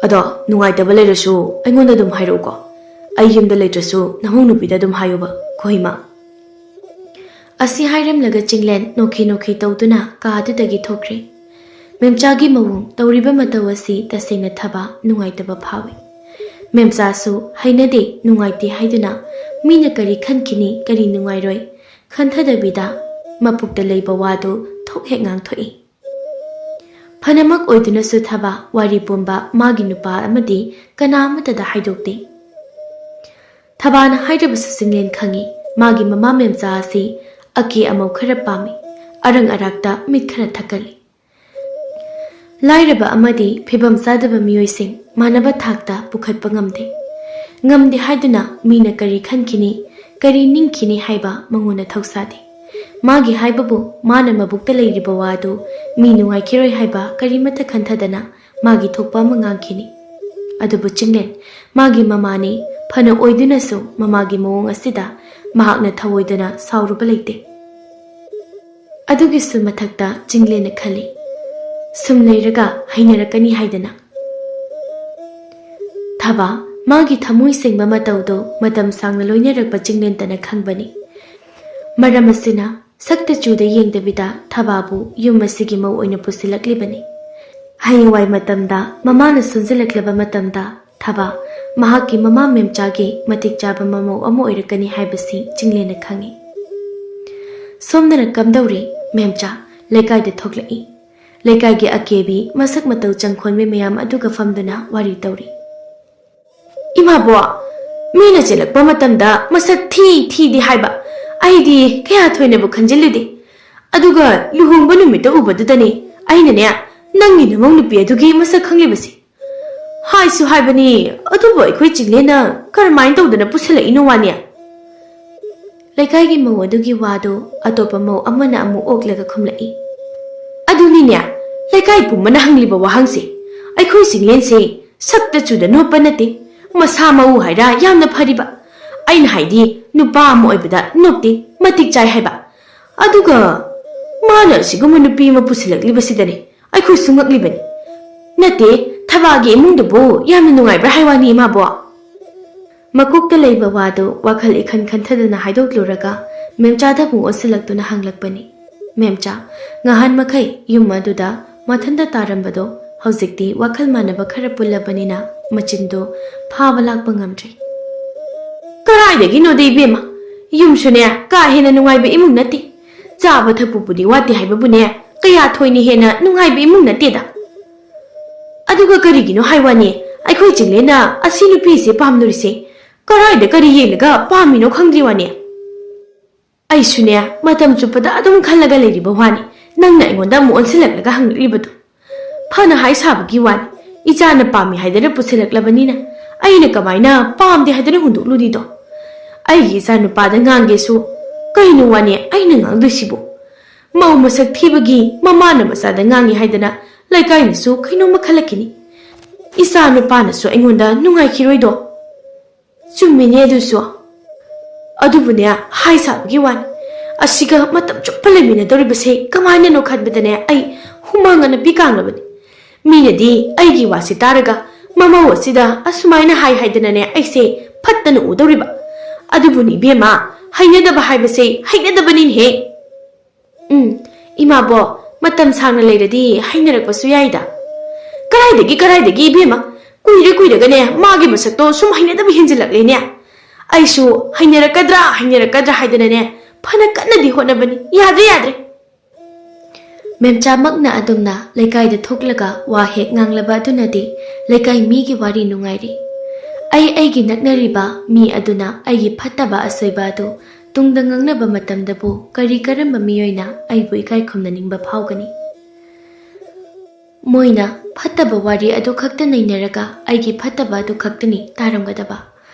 ꯑꯗꯣ ꯅꯨꯡꯉꯥꯏꯇꯕ ꯂꯩꯔꯁꯨ ꯑꯩꯉꯣꯟꯗ ꯑꯗꯨꯝ ꯍꯥꯏꯔꯛꯎꯀꯣ꯫ ꯑꯩ ꯌꯨꯝꯗ ꯂꯩꯇ꯭ꯔꯁꯨ ꯅꯃꯧ ꯅꯨꯄꯤꯗ ꯑꯗꯨꯝ ꯍꯥꯏꯌꯨꯕ ꯀꯣ, ꯏꯃꯥ꯫" ꯑꯁꯤ ꯍꯥꯏꯔꯝꯂꯒ ꯆꯤꯡꯂꯦꯟ ꯅꯣꯛꯈꯤ ꯅꯣꯛꯈꯤ ꯇꯧꯗꯨꯅ ꯀꯥ ꯑꯗꯨꯗꯒꯤ ꯊꯣꯛꯈ꯭ꯔꯦ꯫ ꯃꯦꯝꯆꯥꯒꯤ ꯃꯑꯣꯡ ꯇꯧꯔꯤꯕ ꯃꯇꯧ ꯑꯁꯤ ꯇꯁꯦꯡꯅ ꯊꯕꯥ ꯅꯨꯡꯉꯥꯏꯇꯕ ꯐꯥꯎꯏ꯫ ꯃꯦꯝꯆꯥꯁꯨ ꯍꯩꯅꯗꯦ, ꯅꯨꯡꯉꯥꯏꯇꯦ ꯍꯥꯏꯗꯨꯅ ꯃꯤꯅ ꯀꯔꯤ ꯈꯟꯈꯤꯅꯤ, ꯀꯔꯤ ꯅꯨꯡꯉꯥꯏꯔꯣꯏ ꯈꯟꯊꯗꯕꯤꯗ ꯃꯄꯨꯛꯇ ꯂꯩꯕ ꯋꯥꯗꯨ ꯊꯣꯛ ꯍꯦꯛ ꯉꯥꯡꯊꯣꯛꯏ꯫ ꯐꯅꯃꯛ ꯑꯣꯏꯗꯨꯅꯁꯨ ꯊꯕꯥ ꯋꯥꯔꯤ ꯄꯨꯝꯕ ꯃꯥꯒꯤ ꯅꯨꯄꯥ ꯑꯃꯗꯤ ꯀꯅꯥ ꯑꯃꯠꯇꯗ ꯍꯥꯏꯗꯣꯛꯇꯦ꯫ ꯊꯕꯥꯅ ꯍꯥꯏꯗ꯭ꯔꯕꯁꯨ ꯆꯤꯡꯂꯦꯟ ꯈꯪꯏ, ꯃꯥꯒꯤ ꯃꯃꯥ ꯃꯦꯝꯆꯥ ꯑꯁꯤ ꯑꯀꯦ ꯑꯃꯧ ꯈꯔ ꯄꯥꯝꯃꯤ, ꯑꯔꯪ ꯑꯔꯥꯛꯇ ꯃꯤꯠ ꯈꯔ ꯊꯛꯀꯜꯂꯤ꯫ ꯂꯥꯏꯔꯕ ꯑꯃꯗꯤ ꯐꯤꯕꯝ ꯆꯥꯗꯕ ꯃꯤꯑꯣꯏꯁꯤꯡ ꯃꯥꯟꯅꯕ ꯊꯥꯛꯇ ꯄꯨꯈꯠꯄ ꯉꯝꯗꯦ꯫ ꯉꯝꯗꯦ ꯍꯥꯏꯗꯨꯅ ꯃꯤꯅ ꯀꯔꯤ ꯈꯟꯈꯤꯅꯤ, ꯀꯔꯤ ꯅꯤꯡꯈꯤꯅꯤ ꯍꯥꯏꯕ ꯃꯉꯣꯟꯗ ꯊꯧꯁꯥꯗꯦ꯫ ꯃꯥꯒꯤ ꯍꯥꯏꯕꯕꯨ ꯃꯥꯅ ꯃꯕꯨꯛꯇ ꯂꯩꯔꯤꯕ ꯋꯥꯗꯨ ꯃꯤ ꯅꯨꯡꯉꯥꯏꯈꯤꯔꯣꯏ ꯍꯥꯏꯕ ꯀꯔꯤꯃꯠꯇ ꯈꯟꯊꯗꯅ ꯃꯥꯒꯤ ꯊꯣꯛꯄ ꯑꯃ ꯉꯥꯡꯈꯤꯅꯤ꯫ ꯑꯗꯨꯕꯨ ꯆꯤꯡꯂꯦꯟ ꯃꯥꯒꯤ ꯃꯃꯥꯅꯤ, ꯐꯅ ꯑꯣꯏꯗꯨꯅꯁꯨ ꯃꯃꯥꯒꯤ ꯃꯑꯣꯡ ꯑꯁꯤꯗ ꯃꯍꯥꯛꯅ ꯊꯧꯑꯣꯏꯗꯅ ꯁꯥꯎꯔꯨꯕ ꯂꯩꯇꯦ꯫ ꯑꯗꯨꯒꯤꯁꯨ ꯃꯊꯛꯇ ꯆꯤꯡꯂꯦꯟꯅ ꯈꯜꯂꯤ, ꯁꯨꯝ ꯂꯩꯔꯒ ꯍꯩꯅꯔꯛꯀꯅꯤ ꯍꯥꯏꯗꯅ꯫ ꯊꯕꯥ ꯃꯥꯒꯤ ꯊꯃꯣꯏ ꯁꯦꯡꯕ ꯃꯇꯧꯗꯨ ꯃꯇꯝ ꯁꯥꯡꯅ ꯂꯣꯏꯅꯔꯛꯄ ꯆꯤꯡꯂꯦꯟꯇꯅ ꯈꯪꯕꯅꯤ꯫ ꯃꯔꯝ ꯑꯁꯤꯅ ꯁꯛꯇ ꯆꯨꯗ ꯌꯦꯡꯗꯕꯤꯗ ꯊꯕꯥꯕꯨ ꯌꯨꯝ ꯑꯁꯤꯒꯤ ꯃꯧ ꯑꯣꯏꯅ ꯄꯨꯁꯤꯜꯂꯛꯂꯤꯕꯅꯤ꯫ ꯍꯌꯦꯡꯋꯥꯏ ꯃꯇꯝꯗ ꯃꯃꯥꯅ ꯁꯣꯟꯖꯤꯜꯂꯛꯂꯕ ꯃꯇꯝꯗ ꯊꯕꯥ ꯃꯍꯥꯛꯀꯤ ꯃꯃꯥ ꯃꯦꯝꯆꯥꯒꯤ ꯃꯇꯤꯛ ꯆꯥꯕ ꯃꯃꯧ ꯑꯃ ꯑꯣꯏꯔꯛꯀꯅꯤ ꯍꯥꯏꯕꯁꯤ ꯆꯤꯡꯂꯦꯟꯅ ꯈꯪꯏ꯫ ꯁꯣꯝꯗꯅ ꯀꯝꯗꯧꯔꯤ? ꯃꯦꯝꯆꯥ ꯂꯩꯀꯥꯏꯗ ꯊꯣꯛꯂꯛꯏ꯫ ꯂꯩꯀꯥꯏꯒꯤ ꯑꯀꯦꯕꯤ, ꯃꯁꯛ ꯃꯇꯧ ꯆꯪꯈꯣꯟꯕꯤ ꯃꯌꯥꯝ ꯑꯗꯨꯒ ꯐꯝꯗꯨꯅ ꯋꯥꯔꯤ ꯇꯧꯔꯤ꯫ "ꯏꯃꯥꯕꯣ, ꯃꯤꯅ ꯆꯦꯜꯂꯛꯄ ꯃꯇꯝꯗ ꯃꯁꯛ ꯊꯤ ꯊꯤꯗꯤ ꯍꯥꯏꯕ, ꯑꯩꯗꯤ ꯀꯌꯥ ꯊꯣꯏꯅꯕꯨ ꯈꯟꯖꯤꯜꯂꯨꯗꯦ꯫ ꯑꯗꯨꯒ ꯂꯨꯍꯣꯡꯕ ꯅꯨꯃꯤꯠꯇ ꯎꯕꯗꯨꯗꯅꯦ ꯑꯩꯅꯅꯦ ꯅꯪꯒꯤ ꯅꯃꯧ ꯅꯨꯄꯤ ꯑꯗꯨꯒꯤ ꯃꯁꯛ ꯈꯪꯂꯤꯕꯁꯦ꯫ ꯍꯥꯏꯁꯨ ꯍꯥꯏꯕꯅꯤ, ꯑꯗꯨꯕꯨ ꯑꯩꯈꯣꯏ ꯆꯤꯡꯂꯦꯟꯅ ꯀꯔꯝꯍꯥꯏꯅ ꯇꯧꯗꯅ ꯄꯨꯁꯜꯂꯛꯏꯅꯣ ꯋꯥꯅꯦ?" ꯂꯩꯀꯥꯏꯒꯤ ꯃꯧ ꯑꯗꯨꯒꯤ ꯋꯥꯗꯨ ꯑꯇꯣꯞꯄ ꯃꯧ ꯑꯃꯅ ꯑꯃꯨꯛ ꯑꯣꯛꯂꯒ ꯈꯨꯝꯂꯛꯏ꯫ "ꯑꯗꯨꯅꯤꯅꯦ, ꯂꯩꯀꯥꯏ ꯄꯨꯝꯕꯅ ꯍꯪꯂꯤꯕ ꯋꯥꯍꯪꯁꯦ꯫ ꯑꯩꯈꯣꯏ ꯆꯤꯡꯂꯦꯟꯁꯦ ꯁꯛꯇ ꯆꯨꯗ ꯅꯣꯞꯄ ꯅꯠꯇꯦ, ꯃꯁꯥ ꯃꯎ ꯍꯥꯏꯔ ꯌꯥꯝꯅ ꯐꯔꯤꯕ꯫ ꯑꯩꯅ ꯍꯥꯏꯗꯤ ꯅꯨꯄꯥ ꯑꯃ ꯑꯣꯏꯕꯗ ꯅꯣꯞꯇꯦ, ꯃꯇꯤꯛ ꯆꯥꯏ ꯍꯥꯏꯕ꯫ ꯑꯗꯨꯒ ꯃꯥꯅ ꯑꯁꯤꯒꯨꯝꯕ ꯅꯨꯄꯤ ꯑꯃ ꯄꯨꯁꯤꯜꯂꯛꯂꯤꯕꯁꯤꯗꯅꯦ ꯑꯩꯈꯣꯏꯁꯨ ꯉꯛꯂꯤꯕꯅꯤ꯫ ꯅꯠꯇꯦ, ꯊꯕꯥꯒꯤ ꯏꯃꯨꯡꯗꯨꯕꯨ ꯌꯥꯝꯅ ꯅꯨꯡꯉꯥꯏꯕ꯭ꯔꯥ ꯍꯥꯏ ꯋꯥꯅꯤ, ꯏꯃꯥꯕꯣ?" ꯃꯀꯣꯛꯇ ꯂꯩꯕ ꯋꯥꯗꯨ ꯋꯥꯈꯜ ꯏꯈꯟ ꯈꯟꯊꯗꯅ ꯍꯥꯏꯗꯣꯛꯂꯨꯔꯒ ꯃꯦꯝꯆꯥꯗ ꯑꯃꯨꯛ ꯑꯣꯟꯁꯤꯜꯂꯛꯇꯨꯅ ꯍꯪꯂꯛꯄꯅꯤ꯫ ꯃꯦꯝꯆꯥ, ꯉꯍꯥꯟ ꯃꯈꯩ ꯌꯨꯝ ꯑꯗꯨꯗ ꯃꯊꯟꯇ ꯇꯥꯔꯝꯕꯗꯣ ꯍꯧꯖꯤꯛꯇꯤ ꯋꯥꯈꯜ ꯃꯥꯟꯅꯕ ꯈꯔ ꯄꯨꯜꯂꯕꯅꯤꯅ ꯃꯆꯤꯟꯗꯣ ꯐꯥꯕ ꯂꯥꯛꯄ ꯉꯝꯗ꯭ꯔꯦ꯫ "ꯀꯗꯥꯏꯗꯒꯤꯅꯣꯗ ꯏꯕꯦꯝꯃ, ꯌꯨꯝꯁꯨꯅꯦ ꯀꯥ ꯍꯦꯟꯅ ꯅꯨꯡꯉꯥꯏꯕ ꯏꯃꯨꯡ ꯅꯠꯇꯦ꯫ ꯆꯥꯕ ꯊꯛꯄꯕꯨꯗꯤ ꯋꯥꯠꯇꯦ ꯍꯥꯏꯕꯕꯨꯅꯦ ꯀꯌꯥ ꯊꯣꯏꯅ ꯍꯦꯟꯅ ꯅꯨꯡꯉꯥꯏꯕ ꯏꯃꯨꯡ ꯅꯠꯇꯦꯗ꯫ ꯑꯗꯨꯒ ꯀꯔꯤꯒꯤꯅꯣ ꯍꯥꯏ ꯋꯥꯅꯤ, ꯑꯩꯈꯣꯏ ꯆꯤꯡꯂꯦꯟꯅ ꯑꯁꯤ ꯅꯨꯄꯤꯁꯦ ꯄꯥꯝꯗꯣꯔꯤꯁꯦ ꯀꯗꯥꯏꯗ ꯀꯔꯤ ꯌꯦꯡꯂꯒ ꯄꯥꯝꯃꯤꯅꯣ ꯈꯪꯗ꯭ꯔꯤ ꯋꯥꯅꯤ꯫ ꯑꯩꯁꯨꯅꯦ ꯃꯇꯝ ꯆꯨꯞꯄꯗ ꯑꯗꯨꯝ ꯈꯜꯂꯒ ꯂꯩꯔꯤꯕ ꯋꯥꯅꯤ, ꯅꯪꯅ ꯑꯩꯉꯣꯟꯗ ꯑꯃꯨꯛ ꯑꯣꯟꯁꯤꯜꯂꯛꯂꯒ ꯍꯪꯂꯛꯂꯤꯕꯗꯣ꯫ ꯐꯅ ꯍꯥꯏ ꯁꯥꯕꯒꯤ ꯋꯥꯅꯤ, ꯏꯆꯥꯅ ꯄꯥꯝꯃꯤ ꯍꯥꯏꯗꯅ ꯄꯨꯁꯤꯜꯂꯛꯂꯕꯅꯤꯅ ꯑꯩꯅ ꯀꯃꯥꯏꯅ ꯄꯥꯝꯗꯦ ꯍꯥꯏꯗꯅ ꯍꯨꯟꯗꯣꯛꯂꯨꯅꯤꯗꯣ? ꯑꯩꯒꯤ ꯏꯆꯥ ꯅꯨꯄꯥꯗ ꯉꯥꯡꯒꯦꯁꯨ ꯀꯩꯅꯣ ꯋꯥꯅꯤ ꯑꯩꯅ ꯉꯥꯡꯗꯣꯏꯁꯤꯕꯨ? ꯃꯧ ꯃꯁꯛ ꯊꯤꯕꯒꯤ ꯃꯃꯥꯅ ꯃꯆꯥꯗ ꯉꯥꯡꯉꯤ ꯍꯥꯏꯗꯅ ꯂꯩꯀꯥꯏꯅꯁꯨ ꯀꯩꯅꯣꯝꯃ ꯈꯜꯂꯛꯈꯤꯅꯤ꯫ ꯏꯆꯥ ꯅꯨꯄꯥꯅꯁꯨ ꯑꯩꯉꯣꯟꯗ ꯅꯨꯡꯉꯥꯏꯈꯤꯔꯣꯏꯗꯣ꯫ ꯆꯨꯝꯃꯤꯅꯦ ꯑꯗꯨꯁꯨ꯫ ꯑꯗꯨꯕꯨꯅꯦ, ꯍꯥꯏ ꯁꯥꯕꯒꯤ ꯋꯥꯅꯤ, ꯑꯁꯤꯒ ꯃꯇꯝ ꯆꯨꯞꯄ ꯂꯩꯃꯤꯟꯅꯗꯧꯔꯤꯕꯁꯦ ꯀꯃꯥꯏꯅꯅꯣ ꯈꯟꯕꯗꯅꯦ ꯑꯩ ꯍꯨꯃꯥꯡ ꯑꯅꯞꯄꯤ ꯀꯥꯡꯂꯕꯅꯤ꯫ ꯃꯤꯅꯗꯤ ꯑꯩꯒꯤ ꯋꯥꯁꯤ ꯇꯥꯔꯒ ꯃꯃꯧ ꯑꯁꯤꯗ ꯑꯁꯨꯃꯥꯏꯅ ꯍꯥꯏ ꯍꯥꯏꯗꯅꯅꯦ ꯑꯩꯁꯦ ꯐꯠꯇꯅ ꯎꯗꯧꯔꯤꯕ꯫ ꯑꯗꯨꯕꯨꯅꯤ ꯏꯕꯦꯝꯃ, ꯍꯩꯅꯗꯕ ꯍꯥꯏꯕꯁꯦ ꯍꯩꯅꯗꯕꯅꯤꯅꯦꯍꯦ꯫ ꯎꯝ, ꯏꯃꯥꯕꯣ, ꯃꯇꯝ ꯁꯥꯡꯅ ꯂꯩꯔꯗꯤ ꯍꯩꯅꯔꯛꯄꯁꯨ ꯌꯥꯏꯗ꯫ ꯀꯗꯥꯏꯗꯒꯤ, ꯀꯗꯥꯏꯗꯒꯤ ꯏꯕꯦꯝꯃ? ꯀꯨꯏꯔ ꯀꯨꯏꯔꯒꯅꯦ ꯃꯥꯒꯤ ꯃꯁꯛꯇꯣ ꯁꯨꯝ ꯍꯩꯅꯗꯕ ꯍꯦꯟꯖꯤꯜꯂꯛꯂꯦꯅꯦ꯫ ꯑꯩꯁꯨ ꯍꯩꯅꯔꯛꯀꯗ꯭ꯔꯥ ꯍꯩꯅꯔꯛꯀꯗ꯭ꯔꯥ ꯍꯥꯏꯗꯅꯅꯦ ꯐꯅ ꯀꯟꯅꯗꯤ ꯍꯣꯠꯅꯕꯅꯤ꯫ ꯌꯥꯗ꯭ꯔꯦ, ꯌꯥꯗ꯭ꯔꯦ꯫ ꯃꯦꯝꯆꯥꯃꯛꯅ ꯑꯗꯨꯝꯅ ꯂꯩꯀꯥꯏꯗ ꯊꯣꯛꯂꯒ ꯋꯥ ꯍꯦꯛ ꯉꯥꯡꯂꯕ ꯑꯗꯨꯅꯗꯤ ꯂꯩꯀꯥꯏ ꯃꯤꯒꯤ ꯋꯥꯔꯤ ꯅꯨꯡꯉꯥꯏꯔꯤ꯫ ꯑꯩ ꯑꯩꯒꯤ ꯅꯛꯅꯔꯤꯕ ꯃꯤ ꯑꯗꯨꯅ ꯑꯩꯒꯤ ꯐꯠꯇꯕ ꯑꯁꯣꯏꯕ ꯑꯗꯨ ꯇꯨꯡꯗ ꯉꯥꯡꯅꯕ ꯃꯇꯝꯗꯕꯨ ꯀꯔꯤ ꯀꯔꯝꯕ ꯃꯤꯑꯣꯏꯅ ꯑꯩꯕꯨ ꯏꯀꯥꯏ ꯈꯨꯝꯅꯅꯤꯡꯕ ꯐꯥꯎꯒꯅꯤ? ꯃꯣꯏꯅ ꯐꯠꯇꯕ ꯋꯥꯔꯤ ꯑꯗꯨ ꯈꯛꯇ ꯅꯩꯅꯔꯒ ꯑꯩꯒꯤ ꯐꯠꯇꯕ ꯑꯗꯨ ꯈꯛꯇꯅꯤ ꯇꯥꯔꯝꯒꯗꯕ꯫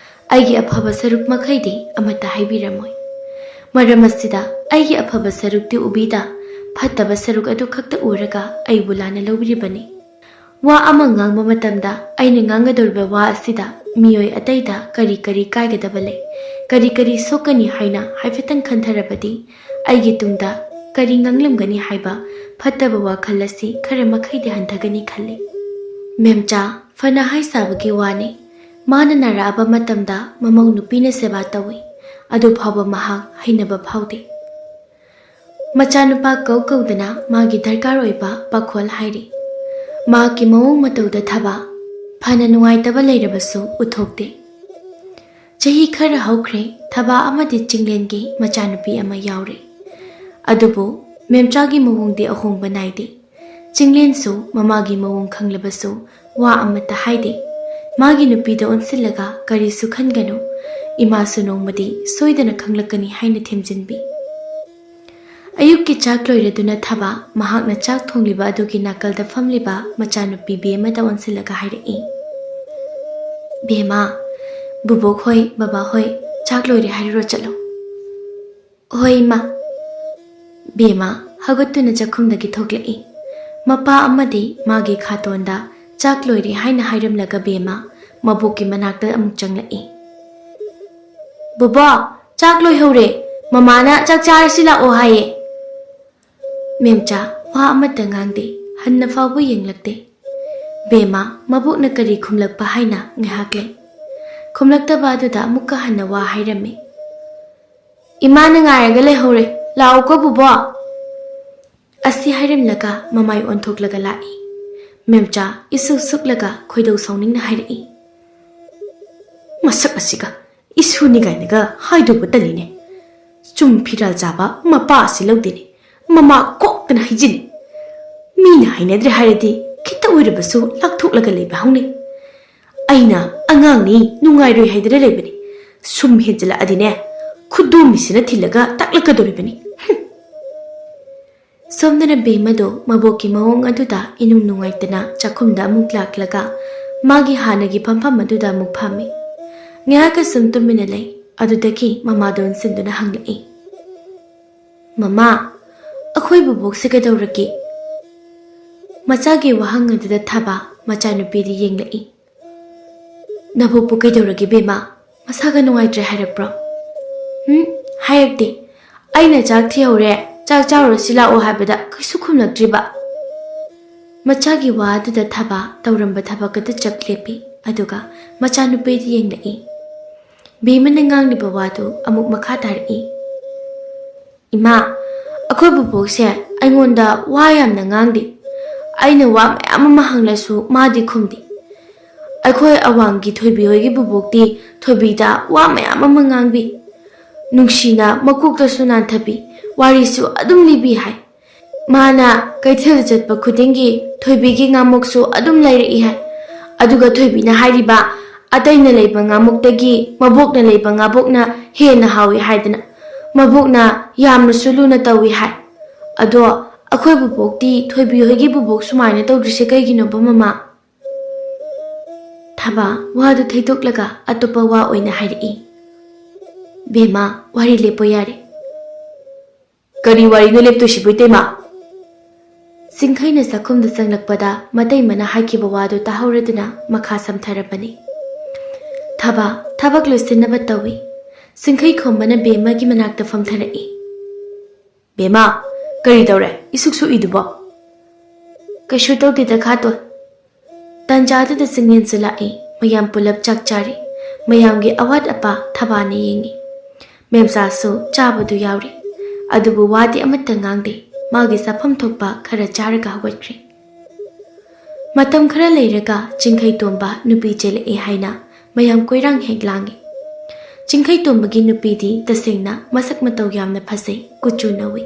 ꯑꯩꯒꯤ ꯑꯐꯕ ꯁꯔꯨꯛ ꯃꯈꯩꯗꯤ ꯑꯃꯠꯇ ꯍꯥꯏꯕꯤꯔꯝꯃꯣꯏ꯫ ꯃꯔꯝ ꯑꯁꯤꯗ ꯑꯩꯒꯤ ꯑꯐꯕ ꯁꯔꯨꯛꯇꯤ ꯎꯕꯤꯗ ꯐꯠꯇꯕ ꯁꯔꯨꯛ ꯑꯗꯨ ꯈꯛꯇ ꯎꯔꯒ ꯑꯩꯕꯨ ꯂꯥꯟꯅ ꯂꯧꯕꯤꯔꯤꯕꯅꯤ꯫ ꯋꯥ ꯑꯃ ꯉꯥꯡꯕ ꯃꯇꯝꯗ ꯑꯩꯅ ꯉꯥꯡꯒꯗꯧꯔꯤꯕ ꯋꯥ ꯑꯁꯤꯗ ꯃꯤꯑꯣꯏ ꯑꯇꯩꯗ ꯀꯔꯤ ꯀꯔꯤ ꯀꯥꯏꯒꯗꯕ ꯂꯩ, ꯀꯔꯤ ꯀꯔꯤ ꯁꯣꯛꯀꯅꯤ ꯍꯥꯏꯅ ꯍꯥꯏꯐꯦꯠꯇꯪ ꯈꯟꯊꯔꯕꯗꯤ ꯑꯩꯒꯤ ꯇꯨꯡꯗ ꯀꯔꯤ ꯉꯥꯡꯂꯝꯒꯅꯤ ꯍꯥꯏꯕ ꯐꯠꯇꯕ ꯋꯥꯈꯜ ꯑꯁꯤ ꯈꯔ ꯃꯈꯩꯗꯤ ꯍꯟꯊꯒꯅꯤ ꯈꯜꯂꯤ꯫ ꯃꯦꯝꯆꯥ, ꯐꯅ ꯍꯥꯏ ꯁꯥꯕꯒꯤ ꯋꯥꯅꯤ, ꯃꯥꯅ ꯅꯥꯔꯛꯑꯕ ꯃꯇꯝꯗ ꯃꯃꯧ ꯅꯨꯄꯤꯅ ꯁꯦꯕꯥ ꯇꯧꯏ, ꯑꯗꯨ ꯐꯥꯎꯕ ꯃꯍꯥꯛ ꯍꯩꯅꯕ ꯐꯥꯎꯗꯦ꯫ ꯃꯆꯥꯅꯨꯄꯥ ꯀꯧ ꯀꯧꯗꯅ ꯃꯥꯒꯤ ꯗꯔꯀꯥꯔ ꯑꯣꯏꯕ ꯄꯥꯈꯣꯜ ꯍꯥꯏꯔꯤ꯫ ꯃꯍꯥꯛꯀꯤ ꯃꯑꯣꯡ ꯃꯇꯧꯗ ꯊꯕꯥ ꯐꯅ ꯅꯨꯡꯉꯥꯏꯇꯕ ꯂꯩꯔꯕꯁꯨ ꯎꯠꯊꯣꯛꯇꯦ꯫ ꯆꯍꯤ ꯈꯔ ꯍꯧꯈ꯭ꯔꯦ, ꯊꯕꯥ ꯑꯃꯗꯤ ꯆꯤꯡꯂꯦꯟꯒꯤ ꯃꯆꯥꯅꯨꯄꯤ ꯑꯃ ꯌꯥꯎꯔꯦ꯫ ꯑꯗꯨꯕꯨ ꯃꯦꯝꯆꯥꯒꯤ ꯃꯑꯣꯡꯗꯤ ꯑꯍꯣꯡꯕ ꯅꯥꯏꯗꯦ꯫ ꯆꯤꯡꯂꯦꯟꯁꯨ ꯃꯃꯥꯒꯤ ꯃꯑꯣꯡ ꯈꯪꯂꯕꯁꯨ ꯋꯥ ꯑꯃꯠꯇ ꯍꯥꯏꯗꯦ꯫ ꯃꯥꯒꯤ ꯅꯨꯄꯤꯗ ꯑꯣꯟꯁꯤꯜꯂꯒ ꯀꯔꯤꯁꯨ ꯈꯟꯒꯅꯨ, ꯏꯃꯥꯁꯨ ꯅꯣꯡꯃꯗꯤ ꯁꯣꯏꯗꯅ ꯈꯪꯂꯛꯀꯅꯤ ꯍꯥꯏꯅ ꯊꯦꯝꯖꯤꯟꯕꯤ꯫ ꯑꯌꯨꯛꯀꯤ ꯆꯥꯛ ꯂꯣꯏꯔꯗꯨꯅ ꯊꯕꯥ ꯃꯍꯥꯛꯅ ꯆꯥꯛ ꯊꯣꯡꯂꯤꯕ ꯑꯗꯨꯒꯤ ꯅꯥꯀꯜꯗ ꯐꯝꯂꯤꯕ ꯃꯆꯥꯅꯨꯄꯤ ꯕꯦꯝꯃꯗ ꯑꯣꯟꯁꯤꯜꯂꯒ ꯍꯥꯏꯔꯛꯏ, "ꯕꯦꯝꯃ, ꯕꯨꯕꯣꯛ ꯍꯣꯏ, ꯕꯕꯥ ꯍꯣꯏ ꯆꯥꯛ ꯂꯣꯏꯔꯦ ꯍꯥꯏꯔꯨꯔꯣ, ꯆꯠꯂꯣ"꯫ "ꯍꯣꯏ, ꯏꯃꯥ"꯫ ꯕꯦꯝꯃ ꯍꯧꯒꯠꯇꯨꯅ ꯆꯥꯛꯈꯨꯝꯗꯒꯤ ꯊꯣꯛꯂꯛꯏ꯫ ꯃꯄꯥ ꯑꯃꯗꯤ ꯃꯥꯒꯤ ꯈꯥꯇꯣꯟꯗ ꯆꯥꯛ ꯂꯣꯏꯔꯦ ꯍꯥꯏꯅ ꯍꯥꯏꯔꯝꯂꯒ ꯕꯦꯝꯃ ꯃꯕꯣꯛꯀꯤ ꯃꯅꯥꯛꯇ ꯑꯃꯨꯛ ꯆꯪꯂꯛꯏ꯫ "ꯕꯣꯕꯣ, ꯆꯥꯛ ꯂꯣꯏꯍꯧꯔꯦ꯫ ꯃꯃꯥꯅ ꯆꯥꯛ ꯆꯥꯔꯁꯤ ꯂꯥꯛꯑꯣ ꯍꯥꯏꯌꯦ"꯫ ꯃꯦꯝꯆꯥ ꯋꯥ ꯑꯃꯠꯇ ꯉꯥꯡꯗꯦ, ꯍꯟꯅ ꯐꯥꯎꯕ ꯌꯦꯡꯂꯛꯇꯦ꯫ ꯕꯦꯝꯃ ꯃꯕꯣꯛꯅ ꯀꯔꯤ ꯈꯨꯝꯂꯛꯄ ꯍꯥꯏꯅ ꯉꯥꯏꯍꯥꯛ ꯂꯩ꯫ ꯈꯨꯝꯂꯛꯇꯕ ꯑꯗꯨꯗ ꯑꯃꯨꯛꯀ ꯍꯟꯅ ꯋꯥ ꯍꯥꯏꯔꯝꯃꯤ꯫ "ꯏꯃꯥꯅ ꯉꯥꯏꯔꯒ ꯂꯩꯍꯧꯔꯦ, ꯂꯥꯛꯑꯣꯀꯣ ꯕꯣꯕꯣ"꯫ ꯑꯁꯤ ꯍꯥꯏꯔꯝꯂꯒ ꯃꯃꯥꯏ ꯑꯣꯟꯊꯣꯛꯂꯒ ꯂꯥꯛꯏ꯫ ꯃꯦꯝꯆꯥ ꯏꯁꯨꯛ ꯁꯨꯛꯂꯒ ꯈꯣꯏꯗꯧ ꯁꯥꯎꯅꯤꯡꯅ ꯍꯥꯏꯔꯛꯏ꯫ "ꯃꯁꯛ ꯑꯁꯤꯒ ꯏꯁꯨꯅꯤ ꯀꯥꯏꯅꯒ ꯍꯥꯏꯗꯧꯕ ꯇꯜꯂꯤꯅꯦ꯫ ꯆꯨꯝ ꯐꯤꯔꯥꯜ ꯆꯥꯕ ꯃꯄꯥ ꯑꯁꯤ ꯂꯧꯗꯦꯅꯦ꯫ ꯃꯃꯥ ꯀꯣꯛꯇꯅ ꯍꯩꯖꯤꯜꯂꯤ꯫ ꯃꯤꯅ ꯍꯩꯅꯗ꯭ꯔꯦ ꯍꯥꯏꯔꯗꯤ ꯈꯤꯇ ꯑꯣꯏꯔꯕꯁꯨ ꯂꯥꯛꯊꯣꯛꯂꯒ ꯂꯩꯕ ꯍꯧꯅꯩ꯫ ꯑꯩꯅ ꯑꯉꯥꯡꯅꯤ ꯅꯨꯡꯉꯥꯏꯔꯣꯏ ꯍꯥꯏꯗꯅ ꯂꯩꯕꯅꯤ꯫ ꯁꯨꯝ ꯍꯦꯟꯖꯤꯜꯂꯛꯑꯗꯤꯅꯦ, ꯈꯨꯗꯣꯝꯕꯤꯁꯤꯅ ꯊꯤꯜꯂꯒ ꯇꯥꯛꯂꯛꯀꯗꯧꯔꯤꯕꯅꯤ꯫" ꯍꯨꯝ꯫ ꯁꯣꯝꯗꯅ ꯕꯦꯝꯃꯗꯣ ꯃꯕꯣꯛꯀꯤ ꯃꯑꯣꯡ ꯑꯗꯨꯗ ꯏꯅꯨꯡ ꯅꯨꯡꯉꯥꯏꯇꯅ ꯆꯥꯛꯈꯨꯝꯗ ꯑꯃꯨꯛ ꯂꯥꯛꯂꯒ ꯃꯥꯒꯤ ꯍꯥꯟꯅꯒꯤ ꯐꯝꯐꯝ ꯑꯗꯨꯗ ꯑꯃꯨꯛ ꯐꯝꯃꯤ꯫ ꯉꯥꯏꯍꯥꯛ ꯑꯁꯨꯝ ꯇꯨꯃꯤꯟꯅ ꯂꯩ꯫ ꯑꯗꯨꯗꯒꯤ ꯃꯃꯥꯗꯣ ꯑꯣꯟꯁꯤꯟꯗꯨꯅ ꯍꯪꯂꯛꯏ, "ꯃꯃꯥ, ꯑꯩꯈꯣꯏ ꯕꯨꯕꯣꯛꯁꯦ ꯀꯩꯗꯧꯔꯒꯦ?" ꯃꯆꯥꯒꯤ ꯋꯥꯍꯪ ꯑꯗꯨꯗ ꯊꯥꯕ ꯃꯆꯥꯅꯨꯄꯤꯗꯤ ꯌꯦꯡꯂꯛꯏ꯫ "ꯅꯕꯣꯛꯄꯨ ꯀꯩꯗꯧꯔꯒꯦ ꯕꯦꯝꯃ? ꯃꯁꯥꯒ ꯅꯨꯡꯉꯥꯏꯇ꯭ꯔꯦ ꯍꯥꯏꯔꯛꯄ꯭ꯔꯣ?" "ꯎꯝ, ꯍꯥꯏꯔꯛꯇꯦ꯫ ꯑꯩꯅ ꯆꯥꯛ ꯊꯤꯍꯧꯔꯦ, ꯆꯥꯛ ꯆꯥꯔꯨꯔꯁꯤ ꯂꯥꯛꯑꯣ ꯍꯥꯏꯕꯗ ꯀꯩꯁꯨ ꯈꯨꯝꯂꯛꯇ꯭ꯔꯤꯕ꯫" ꯃꯆꯥꯒꯤ ꯋꯥ ꯑꯗꯨꯗ ꯊꯥꯕ ꯇꯧꯔꯝꯕ ꯊꯕꯛ ꯑꯗꯨ ꯆꯞ ꯂꯦꯞꯄꯤ, ꯑꯗꯨꯒ ꯃꯆꯥꯅꯨꯄꯤꯗ ꯌꯦꯡꯂꯛꯏ꯫ ꯕꯦꯝꯃꯅ ꯉꯥꯡꯂꯤꯕ ꯋꯥꯗꯨ ꯑꯃꯨꯛ ꯃꯈꯥ ꯇꯥꯔꯛꯏ꯫ "ꯏꯃꯥ, ꯑꯩꯈꯣꯏ ꯕꯨꯕꯣꯛꯁꯦ ꯑꯩꯉꯣꯟꯗ ꯋꯥ ꯌꯥꯝꯅ ꯉꯥꯡꯗꯦ꯫ ꯑꯩꯅ ꯋꯥ ꯃꯌꯥꯝ ꯑꯃ ꯍꯪꯂꯁꯨ ꯃꯥꯗꯤ ꯈꯨꯝꯗꯦ꯫ ꯑꯩꯈꯣꯏ ꯑꯋꯥꯡꯒꯤ ꯊꯣꯏꯕꯤ ꯍꯣꯏꯒꯤ ꯕꯨꯕꯣꯛꯇꯤ ꯊꯣꯏꯕꯤꯗ ꯋꯥ ꯃꯌꯥꯝ ꯑꯃ ꯉꯥꯡꯕꯤ꯫ ꯅꯨꯡꯁꯤꯅ ꯃꯀꯣꯛꯇꯁꯨ ꯅꯥꯟꯊꯕꯤ, ꯋꯥꯔꯤꯁꯨ ꯑꯗꯨꯝ ꯂꯤꯕꯤ ꯍꯥꯏ꯫ ꯃꯥꯅ ꯀꯩꯊꯦꯜ ꯆꯠꯄ ꯈꯨꯗꯤꯡꯒꯤ ꯊꯣꯏꯕꯤꯒꯤ ꯉꯥꯃꯣꯛꯁꯨ ꯑꯗꯨꯝ ꯂꯩꯔꯛꯏ ꯍꯥꯏ꯫ ꯑꯗꯨꯒ ꯊꯣꯏꯕꯤꯅ ꯍꯥꯏꯔꯤꯕ, ꯑꯇꯩꯅ ꯂꯩꯕ ꯉꯥꯃꯣꯛꯇꯒꯤ ꯃꯕꯣꯛꯅ ꯂꯩꯕ ꯉꯥꯕꯣꯛꯅ ꯍꯦꯟꯅ ꯍꯥꯎꯏ ꯍꯥꯏꯗꯅ꯫ ꯃꯕꯣꯛꯅ ꯌꯥꯝꯅꯁꯨ ꯂꯨꯅ ꯇꯧꯏ ꯍꯥꯏ꯫ ꯑꯗꯣ ꯑꯩꯈꯣꯏ ꯕꯨꯕꯣꯛꯇꯤ ꯊꯣꯏꯕꯤ ꯍꯣꯏꯒꯤ ꯕꯨꯕꯣꯛ ꯁꯨꯃꯥꯏꯅ ꯇꯧꯗ꯭ꯔꯤꯁꯦ ꯀꯩꯒꯤꯅꯣꯕ ꯃꯃꯥ?" ꯊꯥꯕ ꯋꯥꯗꯨ ꯊꯩꯗꯣꯛꯂꯒ ꯑꯇꯣꯞꯄ ꯋꯥ ꯑꯣꯏꯅ ꯍꯥꯏꯔꯛꯏ꯫ "ꯕꯦꯝꯃ, ꯋꯥꯔꯤ ꯂꯦꯞꯄꯣ ꯌꯥꯔꯦ꯫" "ꯀꯔꯤ ꯋꯥꯔꯤꯅꯣ ꯂꯦꯞꯇꯣꯏꯁꯤꯕꯨ, ꯏꯇꯩꯃ?" ꯁꯤꯡꯈꯩꯅ ꯆꯥꯛꯈꯨꯝꯗ ꯆꯪꯂꯛꯄꯗ ꯃꯇꯩꯃꯅ ꯍꯥꯏꯈꯤꯕ ꯋꯥꯗꯨ ꯇꯥꯍꯧꯔꯗꯨꯅ ꯃꯈꯥ ꯁꯝꯊꯔꯕꯅꯤ꯫ ꯊꯥꯕ ꯊꯕꯛ ꯂꯣꯏꯁꯤꯟꯅꯕ ꯇꯧꯏ꯫ ꯁꯤꯡꯈꯩ ꯈꯣꯝꯕꯅ ꯕꯦꯝꯃꯒꯤ ꯃꯅꯥꯛꯇ ꯐꯝꯊꯔꯛꯏ꯫ "ꯕꯦꯝꯃ, ꯀꯔꯤ ꯇꯧꯔꯦ? ꯏꯁꯨꯛ ꯁꯨꯛꯏꯗꯨꯕꯣ?" "ꯀꯩꯁꯨ ꯇꯧꯗꯦꯗ ꯈꯥꯇꯣꯟ꯫" ꯇꯟꯖꯥꯗꯨꯗ ꯆꯤꯡꯂꯦꯟꯁꯨ ꯂꯥꯛꯏ꯫ ꯃꯌꯥꯝ ꯄꯨꯂꯞ ꯆꯥꯛ ꯆꯥꯔꯤ꯫ ꯃꯌꯥꯝꯒꯤ ꯑꯋꯥꯠ ꯑꯄꯥ ꯊꯥꯕꯅ ꯌꯦꯡꯏ꯫ ꯃꯦꯝꯆꯥꯁꯨ ꯆꯥꯕꯗꯨ ꯌꯥꯎꯔꯤ꯫ ꯑꯗꯨꯕꯨ ꯋꯥꯗꯤ ꯑꯃꯠꯇ ꯉꯥꯡꯗꯦ꯫ ꯃꯥꯒꯤ ꯆꯥꯐꯝ ꯊꯣꯛꯄ ꯈꯔ ꯆꯥꯔꯒ ꯍꯧꯒꯠꯈ꯭ꯔꯦ꯫ ꯃꯇꯝ ꯈꯔ ꯂꯩꯔꯒ ꯆꯤꯡꯈꯩ ꯇꯣꯝꯕ ꯅꯨꯄꯤ ꯆꯦꯜꯂꯛꯑꯦ ꯍꯥꯏꯅ ꯃꯌꯥꯝ ꯀꯣꯏꯔꯥꯡ ꯍꯦꯛ ꯂꯥꯡꯉꯤ꯫ ꯆꯤꯡꯈꯩ ꯇꯣꯝꯕꯒꯤ ꯅꯨꯄꯤꯗꯤ ꯇꯁꯦꯡꯅ ꯃꯁꯛ ꯃꯇꯧ ꯌꯥꯝꯅ ꯐꯖꯩ, ꯀꯨꯆꯨ ꯅꯧꯏ꯫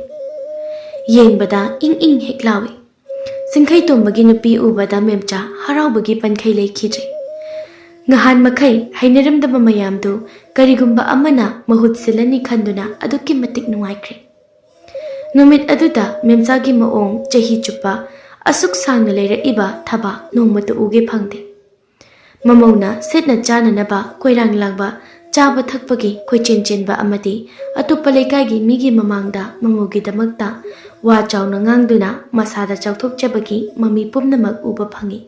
ꯌꯦꯡꯕꯗ ꯏꯪ ꯏꯪ ꯍꯦꯛ ꯂꯥꯎꯏ꯫ ꯆꯤꯡꯈꯩ ꯇꯣꯝꯕꯒꯤ ꯅꯨꯄꯤ ꯎꯕꯗ ꯃꯦꯝꯆꯥ ꯍꯔꯥꯎꯕꯒꯤ ꯄꯟꯈꯩ ꯂꯩꯈꯤꯗ꯭ꯔꯦ꯫ ꯉꯍꯥꯟ ꯃꯈꯩ ꯍꯩꯅꯔꯝꯗꯕ ꯃꯌꯥꯝꯗꯨ ꯀꯔꯤꯒꯨꯝꯕ ꯑꯃꯅ ꯃꯍꯨꯠ ꯁꯤꯜꯂꯅꯤ ꯈꯟꯗꯨꯅ ꯑꯗꯨꯛꯀꯤ ꯃꯇꯤꯛ ꯅꯨꯡꯉꯥꯏꯈ꯭ꯔꯦ꯫ ꯅꯨꯃꯤꯠ ꯑꯗꯨꯗ ꯃꯦꯝꯆꯥꯒꯤ ꯃꯑꯣꯡ ꯆꯍꯤ ꯆꯨꯞꯄ ꯑꯁꯨꯛ ꯁꯥꯡꯅ ꯂꯩꯔꯛꯏꯕ ꯊꯕꯥ ꯅꯣꯡꯃꯇ ꯎꯒꯦ ꯐꯪꯗꯦ꯫ ꯃꯃꯧꯅ ꯁꯦꯠꯅ ꯆꯥꯅꯅꯕ ꯀꯣꯏꯔꯥꯡ ꯂꯥꯡꯕ, ꯆꯥꯕ ꯊꯛꯄꯒꯤ ꯀꯣꯏꯆꯦꯟ ꯆꯦꯟꯕ ꯑꯃꯗꯤ ꯑꯇꯣꯞꯄ ꯂꯩꯀꯥꯏꯒꯤ ꯃꯤꯒꯤ ꯃꯃꯥꯡꯗ ꯃꯃꯧꯒꯤꯗꯃꯛꯇ ꯋꯥ ꯆꯥꯎꯅ ꯉꯥꯡꯗꯨꯅ ꯃꯁꯥꯗ ꯆꯥꯎꯊꯣꯛꯆꯕꯒꯤ ꯃꯃꯤ ꯄꯨꯝꯅꯃꯛ ꯎꯕ ꯐꯪꯏ꯫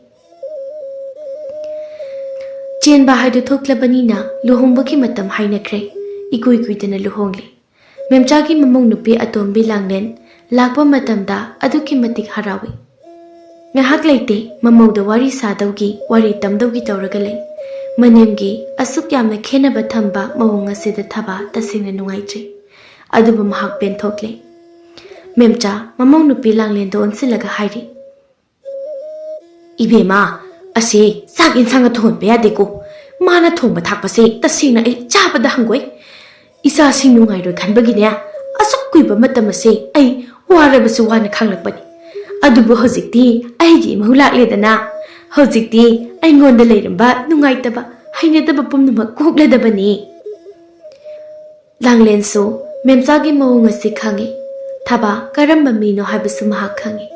ꯆꯦꯟꯕ ꯍꯥꯏꯗꯨ ꯊꯣꯛꯂꯕꯅꯤꯅ ꯂꯨꯍꯣꯡꯕꯒꯤ ꯃꯇꯝ ꯍꯥꯏꯅꯈ꯭ꯔꯦ꯫ ꯏꯀꯨꯏ ꯀꯨꯏꯗꯅ ꯂꯨꯍꯣꯡꯂꯦ꯫ ꯃꯦꯝꯆꯥꯒꯤ ꯃꯃꯧ ꯅꯨꯄꯤ ꯑꯇꯣꯝꯕꯤ ꯂꯥꯡꯂꯦꯟ ꯂꯥꯛꯄ ꯃꯇꯝꯗ ꯑꯗꯨꯛꯀꯤ ꯃꯇꯤꯛ ꯍꯔꯥꯎꯏ꯫ ꯉꯥꯏꯍꯥꯛ ꯂꯩꯇꯦ ꯃꯃꯧꯗ ꯋꯥꯔꯤ ꯁꯥꯗꯧꯒꯤ, ꯋꯥꯔꯤ ꯇꯝꯗꯧꯒꯤ ꯇꯧꯔꯒ ꯂꯩ꯫ ꯃꯅꯦꯝꯒꯤ ꯑꯁꯨꯛ ꯌꯥꯝꯅ ꯈꯦꯟꯅꯕ ꯊꯝꯕ ꯃꯑꯣꯡ ꯑꯁꯤꯗ ꯊꯕꯥ ꯇꯁꯦꯡꯅ ꯅꯨꯡꯉꯥꯏꯇ꯭ꯔꯦ꯫ ꯑꯗꯨꯕꯨ ꯃꯍꯥꯛ ꯄꯦꯟꯊꯣꯛꯂꯦ꯫ ꯃꯦꯝꯆꯥ ꯃꯃꯧ ꯅꯨꯄꯤ ꯂꯥꯡꯂꯦꯟꯗ ꯑꯣꯟꯁꯤꯜꯂꯒ ꯍꯥꯏꯔꯤ, "ꯏꯕꯦꯝꯃ, ꯑꯁꯤ ꯆꯥꯛ ꯏꯟꯁꯥꯡꯒ ꯊꯣꯡꯍꯟꯕ ꯌꯥꯗꯦꯀꯣ꯫ ꯃꯥꯅ ꯊꯣꯡꯕ ꯊꯥꯛꯄꯁꯦ ꯇꯁꯦꯡꯅ ꯑꯩ ꯆꯥꯕꯗ ꯍꯪꯒꯣꯏ꯫ ꯏꯆꯥꯁꯤꯡ ꯅꯨꯡꯉꯥꯏꯔꯣꯏ ꯈꯟꯕꯒꯤꯅꯦ, ꯑꯁꯨꯛ ꯀꯨꯏꯕ ꯃꯇꯝ ꯑꯁꯦ ꯑꯩ ꯋꯥꯔꯕꯁꯨ ꯋꯥꯅ ꯈꯥꯡꯂꯛꯄꯅꯤ꯫ ꯑꯗꯨꯕꯨ ꯍꯧꯖꯤꯛꯇꯤ ꯑꯩꯒꯤ ꯏꯃꯧ ꯂꯥꯛꯂꯦꯗꯅ꯫ ꯍꯧꯖꯤꯛꯇꯤ ꯑꯩꯉꯣꯟꯗ ꯂꯩꯔꯝꯕ ꯅꯨꯡꯉꯥꯏꯇꯕ, ꯍꯩꯅꯗꯕ ꯄꯨꯝꯅꯃꯛ ꯀꯣꯛꯂꯗꯕꯅꯤ꯫" ꯂꯥꯡꯂꯦꯟꯁꯨ ꯃꯦꯝꯆꯥꯒꯤ ꯃꯑꯣꯡ ꯑꯁꯤ ꯈꯪꯏ꯫ ꯊꯕꯥ ꯀꯔꯝꯕ ꯃꯤꯅꯣ ꯍꯥꯏꯕꯁꯨ ꯃꯍꯥꯛ ꯈꯪꯏ꯫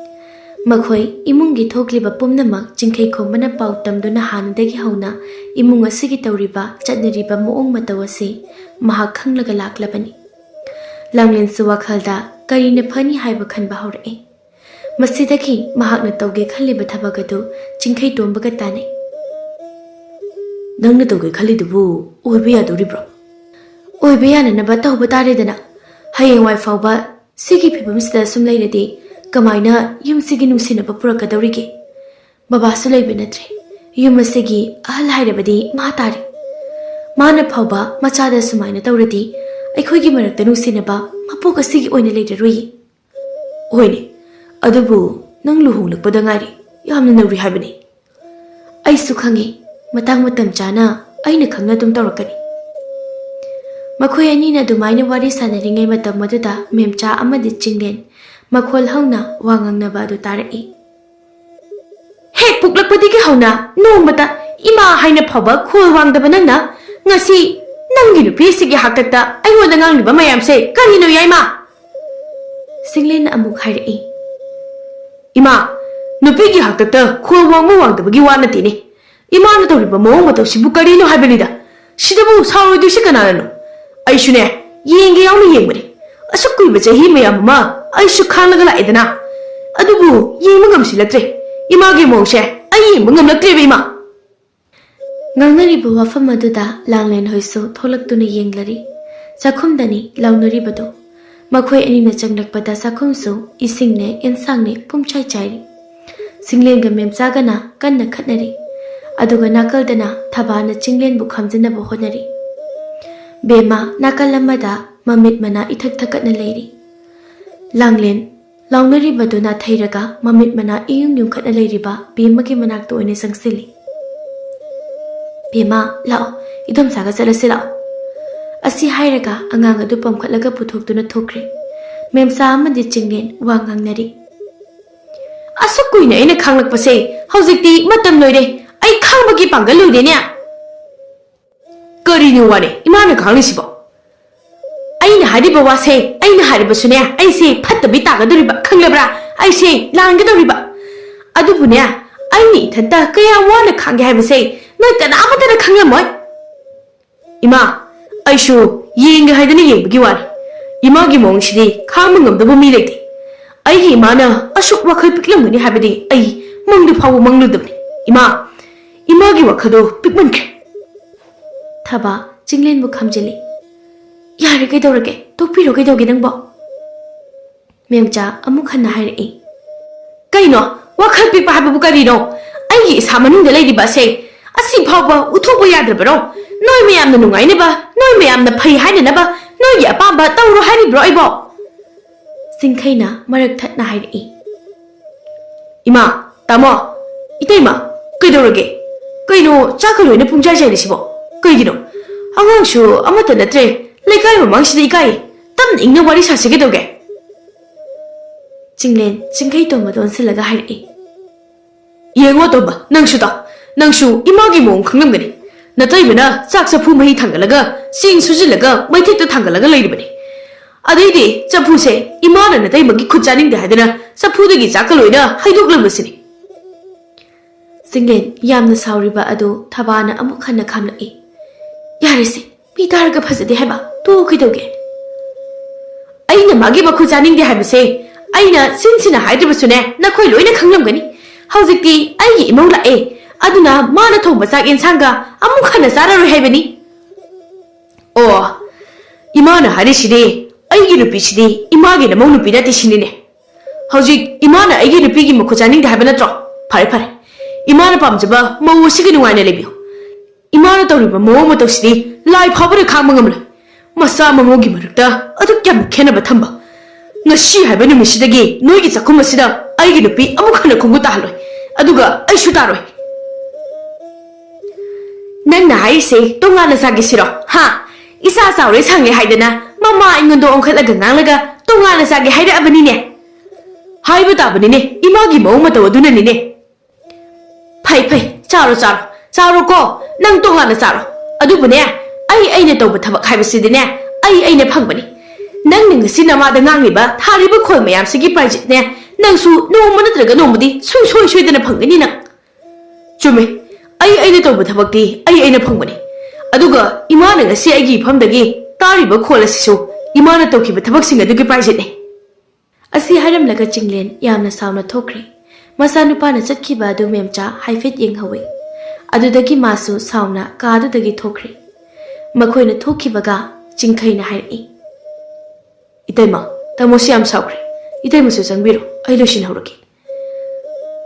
ꯃꯈꯣꯏ ꯏꯃꯨꯡꯒꯤ ꯊꯣꯛꯂꯤꯕ ꯄꯨꯝꯅꯃꯛ ꯆꯤꯡꯈꯩ ꯈꯣꯝꯕꯅ ꯄꯥꯎ ꯇꯝꯗꯨꯅ ꯍꯥꯟꯅꯗꯒꯤ ꯍꯧꯅ ꯏꯃꯨꯡ ꯑꯁꯤꯒꯤ ꯇꯧꯔꯤꯕ ꯆꯠꯅꯔꯤꯕ ꯃꯑꯣꯡ ꯃꯇꯧ ꯑꯁꯤ ꯃꯍꯥꯛ ꯈꯪꯂꯒ ꯂꯥꯛꯂꯕꯅꯤ꯫ ꯂꯥꯡꯂꯦꯟꯁꯨ ꯋꯥꯈꯜꯗ ꯀꯔꯤꯅ ꯐꯅꯤ ꯍꯥꯏꯕ ꯈꯟꯕ ꯍꯧꯔꯛꯏ꯫ ꯃꯁꯤꯗꯒꯤ ꯃꯍꯥꯛꯅ ꯇꯧꯒꯦ ꯈꯜꯂꯤꯕ ꯊꯕꯛ ꯑꯗꯨ ꯆꯤꯡꯈꯩ ꯇꯣꯝꯕꯒ ꯇꯥꯟꯅꯩ꯫ "ꯅꯪꯅ ꯇꯧꯒꯦ ꯈꯜꯂꯤꯗꯨꯕꯨ ꯑꯣꯏꯕ ꯌꯥꯗꯧꯔꯤꯕ꯭ꯔꯣ?" "ꯑꯣꯏꯕ ꯌꯥꯅꯅꯕ ꯇꯧꯕ ꯇꯥꯔꯦꯗꯅ꯫ ꯍꯌꯦꯡꯋꯥꯏ ꯐꯥꯎꯕ ꯁꯤꯒꯤ ꯐꯤꯕꯝꯁꯤꯗ ꯁꯨꯝ ꯂꯩꯔꯗꯤ ꯀꯃꯥꯏꯅ ꯌꯨꯝꯁꯤꯒꯤ ꯅꯨꯡꯁꯤꯅꯕ ꯄꯨꯔꯛꯀꯗꯧꯔꯤꯒꯦ? ꯕꯕꯥꯁꯨ ꯂꯩꯕ ꯅꯠꯇ꯭ꯔꯦ꯫ ꯌꯨꯝ ꯑꯁꯤꯒꯤ ꯑꯍꯜ ꯍꯥꯏꯔꯕꯗꯤ ꯃꯥ ꯇꯥꯔꯦ꯫ ꯃꯥꯅ ꯐꯥꯎꯕ ꯃꯆꯥꯗ ꯁꯨꯃꯥꯏꯅ ꯇꯧꯔꯗꯤ ꯑꯩꯈꯣꯏꯒꯤ ꯃꯔꯛꯇ ꯅꯨꯡꯁꯤꯅꯕ ꯃꯄꯣꯛ ꯑꯁꯤꯒꯤ ꯑꯣꯏꯅ ꯂꯩꯔꯔꯣꯏꯌꯦ꯫" "ꯍꯣꯏꯅꯦ, ꯑꯗꯨꯕꯨ ꯅꯪ ꯂꯨꯍꯣꯡꯂꯛꯄꯗ ꯉꯥꯏꯔꯤ꯫ ꯌꯥꯝꯅ ꯅꯧꯔꯤ ꯍꯥꯏꯕꯅꯤ꯫ ꯑꯩꯁꯨ ꯈꯪꯉꯤ, ꯃꯇꯥꯡ ꯃꯇꯝ ꯆꯥꯅ ꯑꯩꯅ ꯈꯪꯅ ꯑꯗꯨꯝ ꯇꯧꯔꯛꯀꯅꯤ꯫ ꯃꯈꯣꯏ ꯑꯅꯤꯅ ꯑꯗꯨꯃꯥꯏꯅ ꯋꯥꯔꯤ ꯁꯥꯟꯅꯔꯤꯉꯩ ꯃꯇꯝ ꯑꯗꯨꯗ ꯃꯦꯝꯆꯥ ꯑꯃꯗꯤ ꯆꯤꯡꯂꯦꯟ ꯃꯈꯣꯜ ꯍꯧꯅ ꯋꯥ ꯉꯥꯡꯅꯕ ꯑꯗꯨ ꯇꯥꯔꯛꯏ꯫ "ꯍꯦꯛ ꯄꯣꯛꯂꯛꯄꯗꯒꯤ ꯍꯧꯅ ꯅꯣꯡꯃꯇ ꯏꯃꯥ ꯍꯥꯏꯅ ꯐꯥꯎꯕ ꯈꯣꯜ ꯋꯥꯡꯗꯕ ꯅꯪꯅ ꯉꯁꯤ ꯅꯪꯒꯤ ꯅꯨꯄꯤꯁꯤꯒꯤ ꯍꯥꯛꯇꯛꯇ ꯑꯩꯉꯣꯟꯗ ꯉꯥꯡꯂꯤꯕ ꯃꯌꯥꯝꯁꯦ ꯀꯔꯤꯅꯣ, ꯌꯥꯏꯃ?" ꯆꯤꯡꯂꯦꯟꯅ ꯑꯃꯨꯛ ꯍꯥꯏꯔꯛꯏ꯫ "ꯏꯃꯥ, ꯅꯨꯄꯤꯒꯤ ꯍꯥꯛꯇꯛꯇ ꯈꯣꯜ ꯋꯥꯡꯕ ꯋꯥꯡꯗꯕꯒꯤ ꯋꯥ ꯅꯠꯇꯦꯅꯦ꯫ ꯏꯃꯥꯅ ꯇꯧꯔꯤꯕ ꯃꯑꯣꯡ ꯃꯇꯧꯁꯤꯕꯨ ꯀꯔꯤꯅꯣ ꯍꯥꯏꯕꯅꯤꯗ꯫ ꯁꯤꯗꯕꯨ ꯁꯥꯎꯔꯣꯏꯗꯣꯏꯁꯤ ꯀꯅꯥꯅꯅꯣ? ꯑꯩꯁꯨꯅꯦ, ꯌꯦꯡꯒꯦ ꯌꯥꯎꯅ ꯌꯦꯡꯕꯅꯦ꯫ ꯑꯁꯨꯛ ꯀꯨꯏꯕ ꯆꯍꯤ ꯃꯌꯥꯝ ꯑꯃ ꯑꯩꯁꯨ ꯈꯥꯡꯂꯒ ꯂꯥꯛꯑꯦꯗꯅ꯫ ꯑꯗꯨꯕꯨ ꯌꯦꯡꯕ ꯉꯝꯁꯤꯜꯂꯛꯇ꯭ꯔꯦ꯫ ꯏꯃꯥꯒꯤ ꯃꯑꯣꯡꯁꯦ ꯑꯩ ꯌꯦꯡꯕ ꯉꯝꯂꯛꯇ꯭ꯔꯦꯕ, ꯏꯃꯥ꯫" ꯉꯥꯡꯅꯔꯤꯕ ꯋꯥꯐꯝ ꯑꯗꯨꯗ ꯂꯥꯡꯂꯦꯟ ꯍꯣꯏꯁꯨ ꯊꯣꯛꯂꯛꯇꯨꯅ ꯌꯦꯡꯂꯔꯤ꯫ ꯆꯥꯛꯈꯨꯝꯗꯅꯤ ꯂꯥꯎꯅꯔꯤꯕꯗꯨ꯫ ꯃꯈꯣꯏ ꯑꯅꯤꯅ ꯆꯪꯂꯛꯄꯗ ꯆꯥꯛꯈꯨꯝꯁꯨ ꯏꯁꯤꯡꯅꯦ ꯑꯦꯟꯁꯥꯡꯅꯦ ꯄꯨꯝꯆꯥꯏ ꯆꯥꯏꯔꯤ꯫ ꯆꯤꯡꯂꯦꯟꯒ ꯃꯦꯝꯆꯥꯒꯅ ꯀꯟꯅ ꯈꯠꯅꯔꯤ꯫ ꯑꯗꯨꯒ ꯅꯥꯀꯜꯗꯅ ꯊꯕꯥꯅ ꯆꯤꯡꯂꯦꯟꯕꯨ ꯈꯥꯝꯖꯤꯟꯅꯕ ꯍꯣꯠꯅꯔꯤ꯫ ꯕꯦꯝꯃ ꯅꯥꯀꯜ ꯑꯃꯗ ꯃꯃꯤꯠ ꯃꯅꯥ ꯏꯊꯛ ꯊꯛꯀꯠꯅ ꯂꯩꯔꯤ꯫ ꯂꯥꯡꯂꯦꯟ ꯂꯥꯎꯅꯔꯤꯕꯗꯨ ꯅꯥꯊꯩꯔꯒ ꯃꯃꯤꯠ ꯃꯅꯥ ꯏꯌꯨꯡ ꯌꯨꯡꯈꯠꯅ ꯂꯩꯔꯤꯕ ꯕꯦꯝꯃꯒꯤ ꯃꯅꯥꯛꯇ ꯑꯣꯏꯅ ꯆꯪꯁꯤꯜꯂꯤ꯫ "ꯕꯦꯝꯃ, ꯂꯥꯛꯑꯣ, ꯏꯗꯣꯝꯆꯥꯒ ꯆꯠꯂꯁꯤ ꯂꯥꯛꯑꯣ꯫" ꯑꯁꯤ ꯍꯥꯏꯔꯒ ꯑꯉꯥꯡ ꯑꯗꯨ ꯄꯝꯈꯠꯂꯒ ꯄꯨꯊꯣꯛꯇꯨꯅ ꯊꯣꯛꯈ꯭ꯔꯦ꯫ ꯃꯦꯝꯆꯥ ꯑꯃꯗꯤ ꯆꯤꯡꯂꯦꯟ ꯋꯥ ꯉꯥꯡꯅꯔꯤ꯫ "ꯑꯁꯨꯛ ꯀꯨꯏꯅ ꯑꯩꯅ ꯈꯥꯡꯂꯛꯄꯁꯦ ꯍꯧꯖꯤꯛꯇꯤ ꯃꯇꯝ ꯂꯣꯏꯔꯦ꯫ ꯑꯩ ꯈꯥꯡꯕꯒꯤ ꯄꯥꯡꯒꯜ ꯂꯣꯏꯔꯦꯅꯦ꯫" "ꯀꯔꯤꯅꯣ ꯋꯥꯅꯦ ꯏꯃꯥꯅ ꯉꯥꯡꯂꯤꯁꯤꯕꯣ? ꯑꯩꯅ ꯍꯥꯏꯔꯤꯕ ꯋꯥꯁꯦ, ꯑꯩꯅ ꯍꯥꯏꯔꯤꯕꯁꯨꯅꯦ, ꯑꯩꯁꯦ ꯐꯠꯇꯕꯤ ꯇꯥꯒꯗꯧꯔꯤꯕ, ꯈꯪꯂꯕ꯭ꯔꯥ? ꯑꯩꯁꯦ ꯂꯥꯟꯒꯗꯧꯔꯤꯕ꯫ ꯑꯗꯨꯕꯨꯅꯦ, ꯑꯩꯅ ꯏꯊꯟꯇ ꯀꯌꯥꯝ ꯋꯥꯅ ꯈꯥꯡꯒꯦ ꯍꯥꯏꯕꯁꯦ ꯅꯣꯏ ꯀꯅꯥꯃꯠꯇꯅ ꯈꯪꯂꯝꯃꯣꯏ꯫" "ꯏꯃꯥ, ꯑꯩꯁꯨ ꯌꯦꯡꯒꯦ ꯍꯥꯏꯗꯅ ꯌꯦꯡꯕꯒꯤ ꯋꯥꯅꯤ꯫ ꯏꯃꯥꯒꯤ ꯃꯑꯣꯡꯁꯤꯗꯤ ꯈꯥꯡꯕ ꯉꯝꯗꯕ ꯃꯤ ꯂꯩꯇꯦ꯫ ꯑꯩꯒꯤ ꯏꯃꯥꯅ ꯑꯁꯨꯛ ꯋꯥꯈꯜ ꯄꯤꯛꯂꯝꯒꯅꯤ ꯍꯥꯏꯕꯗꯤ ꯑꯩ ꯃꯪꯗ ꯐꯥꯎꯕ ꯃꯪꯂꯨꯗꯕꯅꯤ꯫ ꯏꯃꯥ, ꯏꯃꯥꯒꯤ ꯋꯥꯈꯜꯗꯣ ꯄꯤꯛꯃꯟꯈ꯭ꯔꯦ꯫" ꯊꯕꯥ ꯆꯤꯡꯂꯦꯟꯕꯨ ꯈꯥꯝꯖꯤꯜꯂꯤ꯫ "ꯌꯥꯔꯦ, ꯀꯩꯗꯧꯔꯒꯦ? ꯇꯣꯛꯄꯤꯔꯣ, ꯀꯩꯗꯧꯒꯦ ꯅꯪꯕꯣ?" ꯃꯦꯝꯆꯥ ꯑꯃꯨꯛ ꯍꯟꯅ ꯍꯥꯏꯔꯛꯏ꯫ "ꯀꯩꯅꯣ? ꯋꯥꯈꯜ ꯄꯤꯛꯄ ꯍꯥꯏꯕꯕꯨ ꯀꯔꯤꯅꯣ? ꯑꯩꯒꯤ ꯏꯁꯥ ꯃꯅꯨꯡꯗ ꯂꯩꯔꯤꯕ ꯑꯁꯦ ꯑꯁꯤ ꯐꯥꯎꯕ ꯎꯠꯊꯣꯛꯄ ꯌꯥꯗ꯭ꯔꯕꯔꯣ? ꯅꯣꯏ ꯃꯌꯥꯝꯅ ꯅꯨꯡꯉꯥꯏꯅꯕ, ꯅꯣꯏ ꯃꯌꯥꯝꯅ ꯐꯩ ꯍꯥꯏꯅꯅꯕ, ꯅꯣꯏꯒꯤ ꯑꯄꯥꯝꯕ ꯇꯧꯔꯣ ꯍꯥꯏꯔꯤꯕ꯭ꯔꯣ ꯑꯩꯕꯣ?" ꯆꯤꯡꯈꯩꯅ ꯃꯔꯛ ꯊꯠꯅ ꯍꯥꯏꯔꯛꯏ꯫ "ꯏꯃꯥ, ꯇꯥꯃꯣ, ꯏꯇꯩꯃ, ꯀꯩꯗꯧꯔꯒꯦ? ꯀꯩꯅꯣ ꯆꯥꯛꯀ ꯂꯣꯏꯅ ꯄꯨꯡꯆꯥꯏ ꯆꯥꯏꯔꯤꯁꯤꯕꯣ? ꯀꯩꯒꯤꯅꯣ? ꯑꯉꯥꯡꯁꯨ ꯑꯃꯠꯇ ꯅꯠꯇ꯭ꯔꯦ, ꯂꯩꯀꯥꯏ ꯃꯃꯥꯡꯁꯤꯗ ꯏꯀꯥꯏ꯫ ꯇꯞꯅ ꯏꯪꯅ ꯋꯥꯔꯤ ꯁꯥꯁꯤ ꯀꯩꯗꯧꯒꯦ? ꯆꯤꯡꯂꯦꯟ ꯆꯤꯡꯈꯩ ꯇꯣꯝꯕꯗ ꯑꯣꯟꯁꯤꯜꯂꯒ ꯍꯥꯏꯔꯛꯏ꯫ ꯌꯦꯡꯉꯣ ꯇꯣꯝꯕ, ꯅꯪꯁꯨ ꯇꯥꯎ꯫ ꯅꯪꯁꯨ ꯏꯃꯥꯒꯤ ꯃꯑꯣꯡ ꯈꯪꯂꯝꯒꯅꯤ꯫ ꯅꯇꯩꯃꯅ ꯆꯥꯛ ꯆꯐꯨ ꯃꯍꯤ ꯊꯥꯡꯒꯠꯂꯒ, ꯆꯦꯡ ꯁꯨꯖꯤꯜꯂꯒ, ꯃꯩꯊꯛꯇ ꯊꯥꯡꯒꯠꯂꯒ ꯂꯩꯔꯤꯕꯅꯤ꯫ ꯑꯗꯩꯗꯤ ꯆꯐꯨꯁꯦ ꯏꯃꯥꯅ ꯅꯇꯩꯃꯒꯤ ꯈꯨꯠ ꯆꯥꯅꯤꯡꯗꯦ ꯍꯥꯏꯗꯅ ꯆꯐꯨꯗꯒꯤ ꯆꯥꯛꯀ ꯂꯣꯏꯅ ꯍꯩꯗꯣꯛꯂꯝꯕꯁꯤꯅꯤ꯫ ꯆꯤꯡꯂꯦꯟ ꯌꯥꯝꯅ ꯁꯥꯎꯔꯤꯕ ꯑꯗꯨ ꯊꯕꯥꯅ ꯑꯃꯨꯛ ꯍꯟꯅ ꯈꯥꯝꯂꯛꯏ꯫ ꯌꯥꯔꯦꯁꯦ, ꯃꯤ ꯇꯥꯔꯒ ꯐꯖꯗꯦ ꯍꯥꯏꯕ, ꯇꯣꯛꯑꯣ ꯀꯩꯗꯧꯒꯦ? ꯑꯩꯅ ꯃꯥꯒꯤ ꯃꯈꯨꯠ ꯆꯥꯅꯤꯡꯗꯦ ꯍꯥꯏꯕꯁꯦ ꯑꯩꯅ ꯆꯤꯟꯁꯤꯅ ꯍꯥꯏꯗ꯭ꯔꯕꯁꯨꯅꯦ, ꯅꯈꯣꯏ ꯂꯣꯏꯅ ꯈꯪꯂꯝꯒꯅꯤ꯫ ꯍꯧꯖꯤꯛꯇꯤ ꯑꯩꯒꯤ ꯏꯃꯧ ꯂꯥꯛꯑꯦ, ꯑꯗꯨꯅ ꯃꯥꯅ ꯊꯣꯡꯕ ꯆꯥꯛ ꯌꯦꯟꯁꯥꯡꯒ ꯑꯃꯨꯛ ꯍꯟꯅ ꯆꯥꯔꯔꯣꯏ ꯍꯥꯏꯕꯅꯤ꯫ ꯑꯣ, ꯏꯃꯥꯅ ꯍꯥꯏꯔꯤꯁꯤꯗꯤ ꯑꯩꯒꯤ ꯅꯨꯄꯤꯁꯤꯗꯤ ꯏꯃꯥꯒꯤ ꯅꯃꯧ ꯅꯨꯄꯤ ꯅꯠꯇꯦ ꯁꯤꯅꯤꯅꯦ꯫ ꯍꯧꯖꯤꯛ ꯏꯃꯥꯅ ꯑꯩꯒꯤ ꯅꯨꯄꯤꯒꯤ ꯃꯈꯨꯠ ꯆꯥꯅꯤꯡꯗꯦ ꯍꯥꯏꯕ ꯅꯠꯇ꯭ꯔꯣ? ꯐꯔꯦ ꯐꯔꯦ, ꯏꯃꯥꯅ ꯄꯥꯝꯖꯕ ꯃꯧ ꯑꯁꯤꯒ ꯅꯨꯡꯉꯥꯏꯅ ꯂꯩꯕꯤꯌꯨ꯫ ꯏꯃꯥꯅ ꯇꯧꯔꯤꯕ ꯃꯑꯣꯡ ꯃꯇꯧꯁꯤꯗꯤ ꯂꯥꯏ ꯐꯥꯎꯕꯅ ꯈꯥꯡꯕ ꯉꯝꯂꯣꯏ꯫ ꯃꯆꯥ ꯃꯃꯧꯒꯤ ꯃꯔꯛꯇ ꯑꯗꯨꯛ ꯌꯥꯝꯅ ꯈꯦꯠꯅꯕ ꯊꯝꯕ꯫ ꯉꯁꯤ ꯍꯥꯏꯕ ꯅꯨꯃꯤꯠꯁꯤꯗꯒꯤ ꯅꯣꯏꯒꯤ ꯆꯥꯛꯈꯨꯝ ꯑꯁꯤꯗ ꯑꯩꯒꯤ ꯅꯨꯄꯤ ꯑꯃꯨꯛ ꯍꯟꯅ ꯈꯣꯡꯒꯨꯠ ꯇꯥꯍꯜꯂꯣꯏ꯫ ꯑꯗꯨꯒ ꯑꯩꯁꯨ ꯇꯥꯔꯣꯏ꯫ ꯅꯪꯅ ꯍꯥꯏꯔꯤꯁꯦ ꯇꯣꯉꯥꯟꯅ ꯆꯥꯒꯦ ꯁꯤꯔꯣ? ꯍꯥ? ꯏꯆꯥ ꯆꯥꯎꯔꯦ ꯁꯥꯡꯉꯦ ꯍꯥꯏꯗꯅ ꯃꯃꯥ ꯑꯩꯉꯣꯟꯗ ꯑꯣꯟꯈꯠꯂꯒ ꯉꯥꯡꯂꯒ ꯇꯣꯉꯥꯟꯅ ꯆꯥꯒꯦ ꯍꯥꯏꯔꯛꯑꯕꯅꯤꯅꯦ꯫ ꯍꯥꯏꯕ ꯇꯥꯕꯅꯤꯅꯦ, ꯏꯃꯥꯒꯤ ꯃꯑꯣꯡ ꯃꯇꯧ ꯑꯗꯨꯅꯅꯤꯅꯦ꯫ ꯐꯩ ꯐꯩ, ꯆꯥꯔꯣ ꯆꯥꯔꯣ, ꯆꯥꯔꯣꯀꯣ꯫ ꯅꯪ ꯇꯣꯉꯥꯟꯅ ꯆꯥꯔꯣ꯫ ꯑꯗꯨꯕꯨꯅꯦ, ꯑꯩ ꯑꯩꯅ ꯇꯧꯕ ꯊꯕꯛ ꯍꯥꯏꯕꯁꯤꯗꯤꯅꯦ, ꯑꯩ ꯑꯩꯅ ꯐꯪꯕꯅꯤ꯫ ꯅꯪꯅ ꯉꯁꯤ ꯅꯃꯥꯗ ꯉꯥꯡꯂꯤꯕ, ꯊꯥꯔꯤꯕ ꯈꯣꯜ ꯃꯌꯥꯝꯁꯤꯒꯤ ꯄ꯭ꯔꯥꯏꯖꯤꯠꯅꯦ, ꯅꯪꯁꯨ ꯅꯣꯡꯃ ꯅꯠꯇ꯭ꯔꯒ ꯅꯣꯡꯃꯗꯤ ꯁꯨꯡꯁꯣꯏ ꯁꯣꯏꯗꯅ ꯐꯪꯒꯅꯤ ꯅꯪ꯫ ꯆꯨꯝꯃꯤ, ꯑꯩ ꯑꯩꯅ ꯇꯧꯕ ꯊꯕꯛꯇꯤ ꯑꯩ ꯑꯩꯅ ꯐꯪꯕꯅꯤ꯫ ꯑꯗꯨꯒ ꯏꯃꯥꯅ ꯉꯁꯤ ꯑꯩꯒꯤ ꯏꯐꯝꯗꯒꯤ ꯇꯥꯔꯤꯕ ꯈꯣꯜ ꯑꯁꯤꯁꯨ ꯏꯃꯥꯅ ꯇꯧꯈꯤꯕ ꯊꯕꯛꯁꯤꯡ ꯑꯗꯨꯒꯤ ꯄ꯭ꯔꯥꯏꯖꯤꯠꯅꯤ꯫ ꯑꯁꯤ ꯍꯥꯏꯔꯝꯂꯒ ꯆꯤꯡꯂꯦꯟ ꯌꯥꯝꯅ ꯁꯥꯎꯅ ꯊꯣꯛꯈ꯭ꯔꯦ꯫ ꯃꯆꯥꯅꯨꯄꯥꯅ ꯆꯠꯈꯤꯕ ꯑꯗꯨ ꯃꯦꯝꯆꯥ ꯍꯥꯏꯐꯦꯠ ꯌꯦꯡꯍꯧꯋꯤ꯫ ꯑꯗꯨꯗꯒꯤ ꯃꯥꯁꯨ ꯁꯥꯎꯅ ꯀꯥꯗꯨꯗꯒꯤ ꯊꯣꯛꯈ꯭ꯔꯦ꯫ ꯃꯈꯣꯏꯅ ꯊꯣꯛꯈꯤꯕꯒ ꯆꯤꯡꯈꯩꯅ ꯍꯥꯏꯔꯛꯏ, "ꯏꯇꯩꯃ, ꯇꯥꯃꯣꯁꯤ ꯌꯥꯝ ꯁꯥꯎꯈ꯭ꯔꯦ꯫ ꯏꯇꯩꯃꯁꯨ ꯆꯪꯕꯤꯔꯣ, ꯑꯩ ꯂꯣꯏꯁꯤꯟꯍꯧꯔꯒꯦ꯫"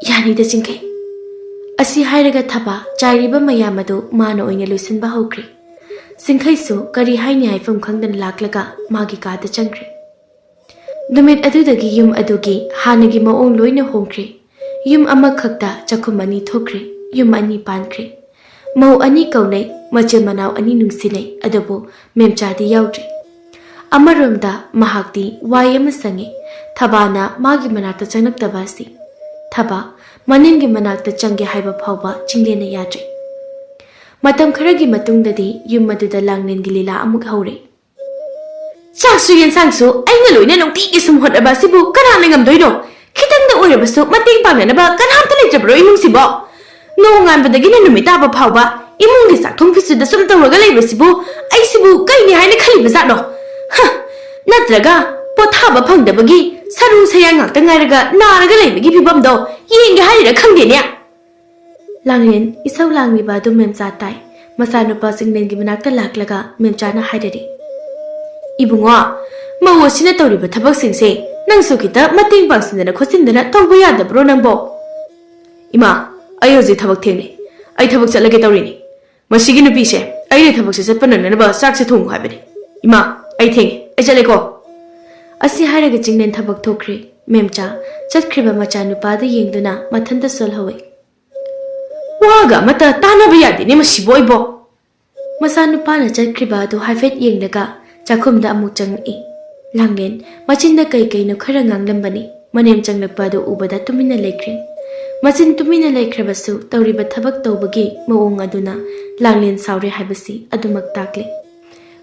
"ꯌꯥꯅꯤꯗ ꯆꯤꯡꯈꯩ꯫" ꯑꯁꯤ ꯍꯥꯏꯔꯒ ꯊꯕꯥ ꯆꯥꯏꯔꯤꯕ ꯃꯌꯥꯝ ꯑꯗꯨ ꯃꯥꯅ ꯑꯣꯏꯅ ꯂꯣꯏꯁꯤꯟꯕ ꯍꯧꯈ꯭ꯔꯦ꯫ ꯆꯤꯡꯈꯩꯁꯨ ꯀꯔꯤ ꯍꯥꯏꯅꯤ ꯍꯥꯏꯐꯝ ꯈꯪꯗꯅ ꯂꯥꯛꯂꯒ ꯃꯥꯒꯤ ꯀꯥꯗ ꯆꯪꯈ꯭ꯔꯦ꯫ ꯅꯨꯃꯤꯠ ꯑꯗꯨꯗꯒꯤ ꯌꯨꯝ ꯑꯗꯨꯒꯤ ꯍꯥꯟꯅꯒꯤ ꯃꯑꯣꯡ ꯂꯣꯏꯅ ꯍꯣꯡꯈ꯭ꯔꯦ꯫ ꯌꯨꯝ ꯑꯃꯈꯛꯇ ꯆꯥꯛꯈꯨꯝ ꯑꯅꯤ ꯊꯣꯛꯈ꯭ꯔꯦ, ꯌꯨꯝ ꯑꯅꯤ ꯄꯥꯟꯈ꯭ꯔꯦ꯫ ꯃꯧ ꯑꯅꯤ ꯀꯧꯅꯩ, ꯃꯆꯤꯟ ꯃꯅꯥꯎ ꯑꯅꯤ ꯅꯨꯡꯁꯤꯅꯩ, ꯑꯗꯨꯕꯨ ꯃꯦꯝꯆꯥꯗꯤ ꯌꯥꯎꯗ꯭ꯔꯦ꯫ ꯑꯃꯔꯣꯝꯗ ꯃꯍꯥꯛꯇꯤ ꯋꯥꯏ ꯑꯃ ꯁꯪꯉꯤ, ꯊꯕꯥꯅ ꯃꯥꯒꯤ ꯃꯅꯥꯛꯇ ꯆꯪꯂꯛꯇꯕ ꯑꯁꯤ꯫ ꯊꯕꯥ ꯃꯅꯤꯡꯒꯤ ꯃꯅꯥꯛꯇ ꯆꯪꯒꯦ ꯍꯥꯏꯕ ꯐꯥꯎꯕ ꯆꯤꯡꯂꯦꯟꯅ ꯌꯥꯗ꯭ꯔꯦ꯫ ꯃꯇꯝ ꯈꯔꯒꯤ ꯃꯇꯨꯡꯗꯗꯤ ꯌꯨꯝ ꯑꯗꯨꯗ ꯂꯥꯡꯂꯦꯟꯒꯤ ꯂꯤꯂꯥ ꯑꯃꯨꯛ ꯍꯧꯔꯦ꯫ ꯆꯥꯛꯁꯨ ꯌꯦꯟꯁꯥꯡꯁꯨ ꯑꯩꯅ ꯂꯣꯏꯅ ꯅꯨꯡꯇꯤꯒꯤ ꯁꯨꯝ ꯍꯣꯠꯅꯕ ꯑꯁꯤꯕꯨ ꯀꯅꯥꯅ ꯉꯝꯗꯣꯏꯅꯣ? ꯈꯤꯇꯪꯗ ꯑꯣꯏꯔꯕꯁꯨ ꯃꯇꯦꯡ ꯄꯥꯡꯅꯅꯕ ꯀꯅꯥꯝꯇ ꯂꯩꯇ꯭ꯔꯕ꯭ꯔꯣ ꯏꯃꯨꯡꯁꯤꯕꯣ? ꯅꯣꯡꯉꯥꯟꯕꯗꯒꯤꯅ ꯅꯨꯃꯤꯠ ꯇꯥꯕ ꯐꯥꯎꯕ ꯏꯃꯨꯡꯒꯤ ꯆꯥꯛꯊꯣꯡ ꯐꯤꯁꯨꯗ ꯁꯨꯝ ꯇꯧꯔꯒ ꯂꯩꯕꯁꯤꯕꯨ ꯑꯩꯁꯤꯕꯨ ꯀꯩꯅꯤ ꯍꯥꯏꯅ ꯈꯜꯂꯤꯕꯖꯥꯠꯅꯣ? ꯍ! ꯅꯠꯇ꯭ꯔꯒ ꯄꯣꯊꯥꯕ ꯐꯪꯗꯕꯒꯤ ꯁꯔꯨ ꯁꯌꯥꯡ ꯉꯥꯛꯇ ꯉꯥꯏꯔꯒ ꯅꯥꯔꯒ ꯂꯩꯕꯒꯤ ꯐꯤꯕꯝꯗꯣ ꯌꯦꯡꯒꯦ ꯍꯥꯏꯔꯤꯔꯥ ꯈꯪꯗꯦꯅꯦ꯫ ꯂꯥꯡꯂꯦꯟ ꯏꯁꯧ ꯂꯥꯡꯂꯤꯕ ꯑꯗꯨ ꯃꯦꯝꯆꯥ ꯇꯥꯏ꯫ ꯃꯆꯥꯅꯨꯄꯥ ꯆꯤꯡꯂꯦꯟꯒꯤ ꯃꯅꯥꯛꯇ ꯂꯥꯛꯂꯒ ꯃꯦꯝꯆꯥꯅ ꯍꯥꯏꯔꯔꯤ, "ꯏꯕꯨꯡꯉꯣ, ꯃꯧ ꯑꯁꯤꯅ ꯇꯧꯔꯤꯕ ꯊꯕꯛꯁꯤꯡꯁꯦ ꯅꯪꯁꯨ ꯈꯤꯇ ꯃꯇꯦꯡ ꯄꯥꯡꯁꯤꯟꯗꯅ ꯈꯣꯠꯆꯤꯟꯗꯅ ꯇꯧꯕ ꯌꯥꯗꯕ꯭ꯔꯣ ꯅꯪꯕꯣ?" "ꯏꯃꯥ, ꯑꯩ ꯍꯧꯖꯤꯛ ꯊꯕꯛ ꯊꯦꯡꯅꯤ꯫ ꯑꯩ ꯊꯕꯛ ꯆꯠꯂꯒꯦ ꯇꯧꯔꯤꯅꯤ꯫ ꯃꯁꯤꯒꯤ ꯅꯨꯄꯤꯁꯦ ꯑꯩꯅ ꯊꯕꯛꯁꯦ ꯆꯠꯄ ꯅꯪꯅꯅꯕ ꯆꯥꯛꯁꯦ ꯊꯣꯡꯉꯨ ꯍꯥꯏꯕꯅꯤ꯫ ꯏꯃꯥ, ꯑꯩ ꯊꯦꯡꯉꯦ꯫ ꯑꯩ ꯆꯠꯂꯦꯀꯣ꯫" ꯑꯁꯤ ꯍꯥꯏꯔꯒ ꯆꯤꯡꯂꯦꯟ ꯊꯕꯛ ꯊꯣꯛꯈ꯭ꯔꯦ꯫ ꯃꯦꯝꯆꯥ ꯆꯠꯈ꯭ꯔꯤꯕ ꯃꯆꯥꯅꯨꯄꯥꯗꯨ ꯌꯦꯡꯗꯨꯅ ꯃꯊꯟꯇ ꯁꯣꯜꯍꯧꯏ꯫ "ꯋꯥꯒ ꯑꯃꯠꯇ ꯇꯥꯅꯕ ꯌꯥꯗꯦꯅꯦ ꯃꯁꯤꯕꯨ ꯑꯩꯕꯣ꯫" ꯃꯆꯥꯅꯨꯄꯥꯅ ꯆꯠꯈ꯭ꯔꯤꯕ ꯑꯗꯨ ꯍꯥꯏꯐꯦꯠ ꯌꯦꯡꯂꯒ ꯆꯥꯛꯈꯨꯝꯗ ꯑꯃꯨꯛ ꯆꯪꯂꯛꯏ꯫ ꯂꯥꯡꯂꯦꯟ ꯃꯆꯤꯟꯗ ꯀꯩ ꯀꯩꯅꯣ ꯈꯔ ꯉꯥꯡꯂꯝꯕꯅꯤ꯫ ꯃꯅꯦꯝ ꯆꯪꯂꯛꯄ ꯑꯗꯨ ꯎꯕꯗ ꯇꯨꯃꯤꯟꯅ ꯂꯩꯈ꯭ꯔꯦ꯫ ꯃꯆꯤꯟ ꯇꯨꯃꯤꯟꯅ ꯂꯩꯈ꯭ꯔꯕꯁꯨ ꯇꯧꯔꯤꯕ ꯊꯕꯛ ꯇꯧꯕꯒꯤ ꯃꯑꯣꯡ ꯑꯗꯨꯅ ꯂꯥꯡꯂꯦꯟ ꯁꯥꯎꯔꯦ ꯍꯥꯏꯕꯁꯤ ꯑꯗꯨꯃꯛ ꯇꯥꯛꯂꯦ꯫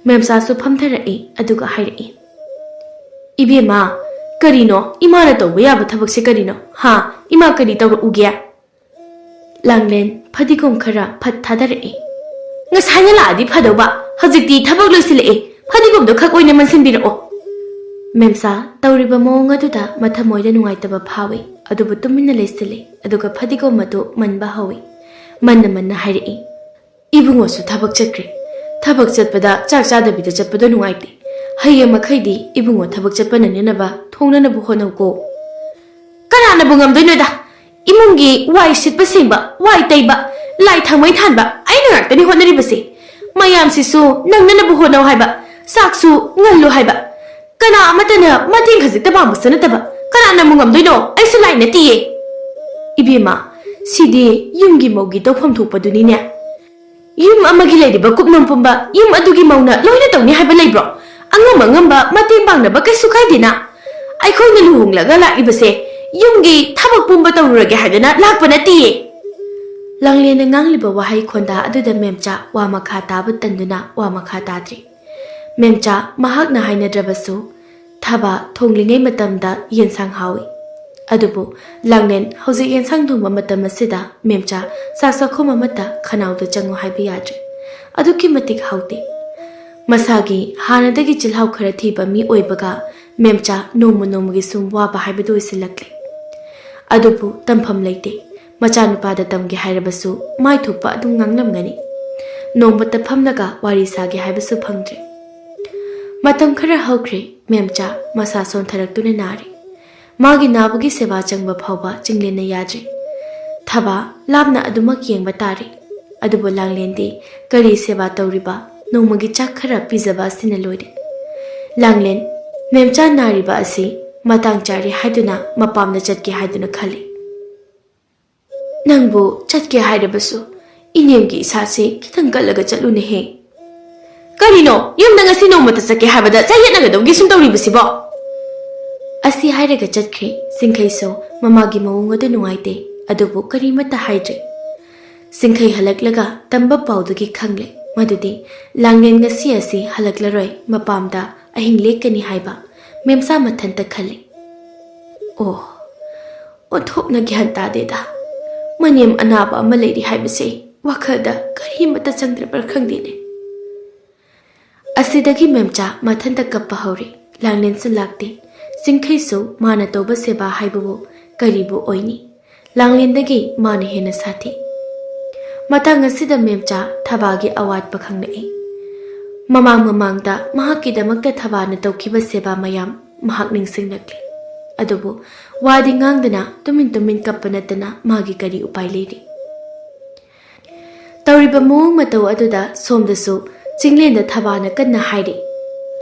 ꯃꯦꯝꯆꯥꯁꯨ ꯐꯝꯊꯔꯛꯏ, ꯑꯗꯨꯒ ꯍꯥꯏꯔꯛꯏ, "ꯏꯕꯦꯝꯃ, ꯀꯔꯤꯅꯣ? ꯏꯃꯥꯅ ꯇꯧꯕ ꯌꯥꯕ ꯊꯕꯛꯁꯦ ꯀꯔꯤꯅꯣ? ꯍꯥ? ꯏꯃꯥ ꯀꯔꯤ ꯇꯧꯔꯛꯎꯒꯦ?" ꯂꯥꯡꯂꯦꯟ ꯐꯗꯤꯒꯣꯝ ꯈꯔ ꯐꯠ ꯊꯥꯗꯔꯛꯏ꯫ "ꯉꯁꯥꯏꯅ ꯂꯥꯛꯑꯗꯤ ꯐꯗꯧꯕ, ꯍꯧꯖꯤꯛꯇꯤ ꯊꯕꯛ ꯂꯣꯏꯁꯤꯜꯂꯛꯑꯦ, ꯐꯗꯤꯒꯣꯝꯗꯣ ꯈꯛ ꯑꯣꯏꯅ ꯃꯟꯁꯤꯟꯕꯤꯔꯛꯑꯣ꯫" ꯃꯦꯝꯆꯥ ꯇꯧꯔꯤꯕ ꯃꯑꯣꯡ ꯑꯗꯨꯗ ꯃꯊꯃꯣꯏꯗ ꯅꯨꯡꯉꯥꯏꯇꯕ ꯐꯥꯎꯏ, ꯑꯗꯨꯕꯨ ꯇꯨꯃꯤꯟꯅ ꯂꯩꯁꯤꯜꯂꯤ, ꯑꯗꯨꯒ ꯐꯗꯤꯒꯣꯝ ꯑꯗꯨ ꯃꯟꯕ ꯍꯧꯏ꯫ ꯃꯟꯅ ꯃꯟꯅ ꯍꯥꯏꯔꯛꯏ, "ꯏꯕꯨꯡꯉꯣꯁꯨ ꯊꯕꯛ ꯆꯠꯈ꯭ꯔꯦ꯫ ꯊꯕꯛ ꯆꯠꯄꯗ ꯆꯥꯛ ꯆꯥꯗꯕꯤꯗ ꯆꯠꯄꯗꯣ ꯅꯨꯡꯉꯥꯏꯇꯦ꯫ ꯍꯌꯦꯡ ꯃꯈꯩꯗꯤ ꯏꯕꯨꯡꯉꯣ ꯊꯕꯛ ꯆꯠꯄ ꯅꯪꯅꯅꯕ ꯊꯣꯡꯅꯅꯕ ꯍꯣꯠꯅꯧꯀꯣ꯫" "ꯀꯅꯥꯅꯕꯨ ꯉꯝꯗꯣꯏꯅꯣꯗ? ꯏꯃꯨꯡꯒꯤ ꯋꯥꯏ ꯁꯤꯠꯄ ꯁꯦꯡꯕ, ꯋꯥꯏ ꯇꯩꯕ, ꯂꯥꯏ ꯊꯥꯎꯃꯩ ꯊꯥꯟꯕ ꯑꯩꯅ ꯉꯥꯛꯇꯅꯤ ꯍꯣꯠꯅꯔꯤꯕꯁꯦ꯫ ꯃꯌꯥꯝꯁꯤꯁꯨ ꯅꯪꯅꯅꯕ ꯍꯣꯠꯅꯧ ꯍꯥꯏꯕ, ꯆꯥꯛꯁꯨ ꯉꯜꯂꯨ ꯍꯥꯏꯕ꯫ ꯀꯅꯥ ꯑꯃꯠꯇꯅ ꯃꯇꯦꯡ ꯈꯖꯤꯛꯇ ꯄꯥꯡꯕꯁꯨ ꯅꯠꯇꯕ, ꯀꯅꯥꯅꯕꯨ ꯉꯝꯗꯣꯏꯅꯣ? ꯑꯩꯁꯨ ꯂꯥꯏ ꯅꯠꯇꯤꯌꯦ꯫" "ꯏꯕꯦꯝꯃ, ꯁꯤꯗꯤ ꯌꯨꯝꯒꯤ ꯃꯧꯒꯤ ꯇꯧꯐꯝ ꯊꯣꯛꯄꯗꯨꯅꯤꯅꯦ꯫ ꯌꯨꯝ ꯑꯃꯒꯤ ꯂꯩꯔꯤꯕ ꯀꯨꯞꯅꯣꯝ ꯄꯨꯝꯕ ꯌꯨꯝ ꯑꯗꯨꯒꯤ ꯃꯧꯅ ꯂꯣꯏꯅ ꯇꯧꯅꯤ ꯍꯥꯏꯕ ꯂꯩꯕ꯭ꯔꯣ? ꯑꯉꯝ ꯑꯉꯝꯕ ꯃꯇꯦꯡ ꯄꯥꯡꯅꯕ ꯀꯩꯁꯨ ꯀꯥꯏꯗꯦꯅ꯫ ꯑꯩꯈꯣꯏꯅ ꯂꯨꯍꯣꯡꯂꯒ ꯂꯥꯛꯏꯕꯁꯦ ꯌꯨꯝꯒꯤ ꯊꯕꯛ ꯄꯨꯝꯕ ꯇꯧꯔꯨꯔꯒꯦ ꯍꯥꯏꯗꯅ ꯂꯥꯛꯄ ꯅꯠꯇꯦꯌꯦ꯫" ꯂꯥꯡꯂꯦꯟꯅ ꯉꯥꯡꯂꯤꯕ ꯋꯥꯍꯩ ꯈꯣꯟꯗꯥ ꯑꯗꯨꯗ ꯃꯦꯝꯆꯥ ꯋꯥ ꯃꯈꯥ ꯇꯥꯕ ꯇꯟꯗꯨꯅ ꯋꯥ ꯃꯈꯥ ꯇꯥꯗ꯭ꯔꯤ꯫ ꯃꯦꯝꯆꯥ ꯃꯍꯥꯛꯅ ꯍꯥꯏꯅꯗ꯭ꯔꯕꯁꯨ ꯊꯕꯥ ꯊꯣꯡꯂꯤꯉꯩ ꯃꯇꯝꯗ ꯌꯦꯟꯁꯥꯡ ꯍꯥꯎꯏ꯫ ꯑꯗꯨꯕꯨ ꯂꯥꯡꯂꯦꯟ ꯍꯧꯖꯤꯛ ꯌꯦꯟꯁꯥꯡ ꯊꯣꯡꯕ ꯃꯇꯝ ꯑꯁꯤꯗ ꯃꯦꯝꯆꯥ ꯆꯥꯛ ꯆꯥꯛꯈꯨꯝ ꯑꯃꯠꯇ ꯈꯅꯥꯎꯗ ꯆꯪꯉꯨ ꯍꯥꯏꯕ ꯌꯥꯗ꯭ꯔꯦ꯫ ꯑꯗꯨꯛꯀꯤ ꯃꯇꯤꯛ ꯍꯥꯎꯇꯦ꯫ ꯃꯁꯥꯒꯤ ꯍꯥꯟꯅꯗꯒꯤ ꯆꯤꯜꯍꯥꯎ ꯈꯔ ꯊꯤꯕ ꯃꯤ ꯑꯣꯏꯕꯒ ꯃꯦꯝꯆꯥ ꯅꯣꯡꯃ ꯅꯣꯡꯃꯒꯤ ꯁꯨꯝ ꯋꯥꯕ ꯍꯥꯏꯕꯗꯨ ꯑꯣꯏꯁꯤꯜꯂꯛꯂꯦ꯫ ꯑꯗꯨꯕꯨ ꯇꯝꯐꯝ ꯂꯩꯇꯦ꯫ ꯃꯆꯥꯅꯨꯄꯥꯗ ꯇꯝꯒꯦ ꯍꯥꯏꯔꯕꯁꯨ ꯃꯥꯏ ꯊꯣꯛꯄ ꯑꯗꯨꯝ ꯉꯥꯡꯂꯝꯒꯅꯤ꯫ ꯅꯣꯡꯃꯇ ꯐꯝꯂꯒ ꯋꯥꯔꯤ ꯁꯥꯒꯦ ꯍꯥꯏꯕꯁꯨ ꯐꯪꯗ꯭ꯔꯦ꯫ ꯃꯇꯝ ꯈꯔ ꯍꯧꯈ꯭ꯔꯦ꯫ ꯃꯦꯝꯆꯥ ꯃꯁꯥ ꯁꯣꯟꯊꯔꯛꯇꯨꯅ ꯅꯥꯔꯤ꯫ ꯃꯥꯒꯤ ꯅꯥꯕꯒꯤ ꯁꯦꯕꯥ ꯆꯪꯕ ꯐꯥꯎꯕ ꯆꯤꯡꯂꯦꯟꯅ ꯌꯥꯗ꯭ꯔꯦ꯫ ꯊꯕꯥ ꯂꯥꯞꯅ ꯑꯗꯨꯃꯛ ꯌꯦꯡꯕ ꯇꯥꯔꯦ꯫ ꯑꯗꯨꯕꯨ ꯂꯥꯡꯂꯦꯟꯗꯤ ꯀꯔꯤ ꯁꯦꯕꯥ ꯇꯧꯔꯤꯕ? ꯅꯣꯡꯃꯒꯤ ꯆꯥꯛ ꯈꯔ ꯄꯤꯖꯕ ꯑꯁꯤꯅ ꯂꯣꯏꯔꯦ꯫ ꯂꯥꯡꯂꯦꯟ, ꯃꯦꯝꯆꯥ ꯅꯥꯔꯤꯕ ꯑꯁꯤ ꯃꯇꯥꯡ ꯆꯥꯔꯦ ꯍꯥꯏꯗꯨꯅ ꯃꯄꯥꯝꯗ ꯆꯠꯀꯦ ꯍꯥꯏꯗꯨꯅ ꯈꯜꯂꯤ꯫ "ꯅꯪꯕꯨ ꯆꯠꯀꯦ ꯍꯥꯏꯔꯕꯁꯨ ꯏꯅꯦꯝꯒꯤ ꯏꯁꯥꯁꯦ ꯈꯤꯇꯪ ꯀꯜꯂꯒ ꯆꯠꯂꯨꯅꯦꯍꯦ꯫" "ꯀꯔꯤꯅꯣ, ꯌꯨꯝꯗ ꯉꯁꯤ ꯅꯣꯡꯃꯇ ꯆꯠꯀꯦ ꯍꯥꯏꯕꯗ ꯆꯌꯦꯠꯅꯒꯗꯧꯒꯤ ꯁꯨꯝ ꯇꯧꯔꯤꯕꯁꯤꯕꯣ?" ꯑꯁꯤ ꯍꯥꯏꯔꯒ ꯆꯠꯈ꯭ꯔꯦ꯫ ꯆꯤꯡꯈꯩꯁꯨ ꯃꯃꯥꯒꯤ ꯃꯑꯣꯡ ꯑꯗꯨ ꯅꯨꯡꯉꯥꯏꯇꯦ, ꯑꯗꯨꯕꯨ ꯀꯔꯤꯃꯠꯇ ꯍꯥꯏꯗ꯭ꯔꯦ꯫ ꯆꯤꯡꯈꯩ ꯍꯜꯂꯛꯂꯒ ꯇꯝꯕ ꯄꯥꯎꯗꯒꯤ ꯈꯪꯂꯦ ꯃꯗꯨꯗꯤ ꯂꯥꯡꯂꯦꯟ ꯉꯁꯤ ꯑꯁꯤ ꯍꯜꯂꯛꯂꯔꯣꯏ, ꯃꯄꯥꯝꯗ ꯑꯍꯤꯡ ꯂꯦꯛꯀꯅꯤ ꯍꯥꯏꯕ ꯃꯦꯝꯆꯥ ꯃꯊꯟꯇ ꯈꯜꯂꯤ꯫ ꯑꯣ, ꯑꯣꯟꯊꯣꯛꯅ ꯒ꯭ꯌꯥꯟ ꯇꯥꯗꯦꯗ꯫ ꯃꯅꯦꯝ ꯑꯅꯥꯕ ꯑꯃ ꯂꯩꯔꯤ ꯍꯥꯏꯕꯁꯦ ꯋꯥꯈꯜꯗ ꯀꯔꯤꯃꯠꯇ ꯆꯪꯗ꯭ꯔꯕ꯭ꯔꯥ ꯈꯪꯗꯦꯅꯦ꯫ ꯑꯁꯤꯗꯒꯤ ꯃꯦꯝꯆꯥ ꯃꯊꯟꯇ ꯀꯞꯄ ꯍꯧꯔꯦ꯫ ꯂꯥꯡꯂꯦꯟꯁꯨ ꯂꯥꯛꯇꯦ꯫ ꯆꯤꯡꯈꯩꯁꯨ ꯃꯥꯅ ꯇꯧꯕ ꯁꯦꯕꯥ ꯍꯥꯏꯕꯕꯨ ꯀꯔꯤꯕꯨ ꯑꯣꯏꯅꯤ? ꯂꯥꯡꯂꯦꯟꯗꯒꯤ ꯃꯥꯅ ꯍꯦꯟꯅ ꯁꯥꯊꯤ꯫ ꯃꯇꯥꯡ ꯑꯁꯤꯗ ꯃꯦꯝꯆꯥ ꯊꯕꯥꯒꯤ ꯑꯋꯥꯠꯄ ꯈꯪꯂꯛꯏ꯫ ꯃꯃꯥꯡ ꯃꯃꯥꯡꯗ ꯃꯍꯥꯛꯀꯤꯗꯃꯛꯇ ꯊꯕꯥꯅ ꯇꯧꯈꯤꯕ ꯁꯦꯕꯥ ꯃꯌꯥꯝ ꯃꯍꯥꯛ ꯅꯤꯡꯁꯤꯡꯂꯛꯂꯤ꯫ ꯑꯗꯨꯕꯨ ꯋꯥꯗꯤ ꯉꯥꯡꯗꯅ ꯇꯨꯃꯤꯟ ꯇꯨꯃꯤꯟ ꯀꯞꯄ ꯅꯠꯇꯅ ꯃꯥꯒꯤ ꯀꯔꯤ ꯎꯄꯥꯏ ꯂꯩꯔꯤ? ꯇꯧꯔꯤꯕ ꯃꯑꯣꯡ ꯃꯇꯧ ꯑꯗꯨꯗ ꯁꯣꯝꯗꯁꯨ ꯆꯤꯡꯂꯦꯟꯗ ꯊꯕꯥꯅ ꯀꯟꯅ ꯍꯥꯏꯔꯤ,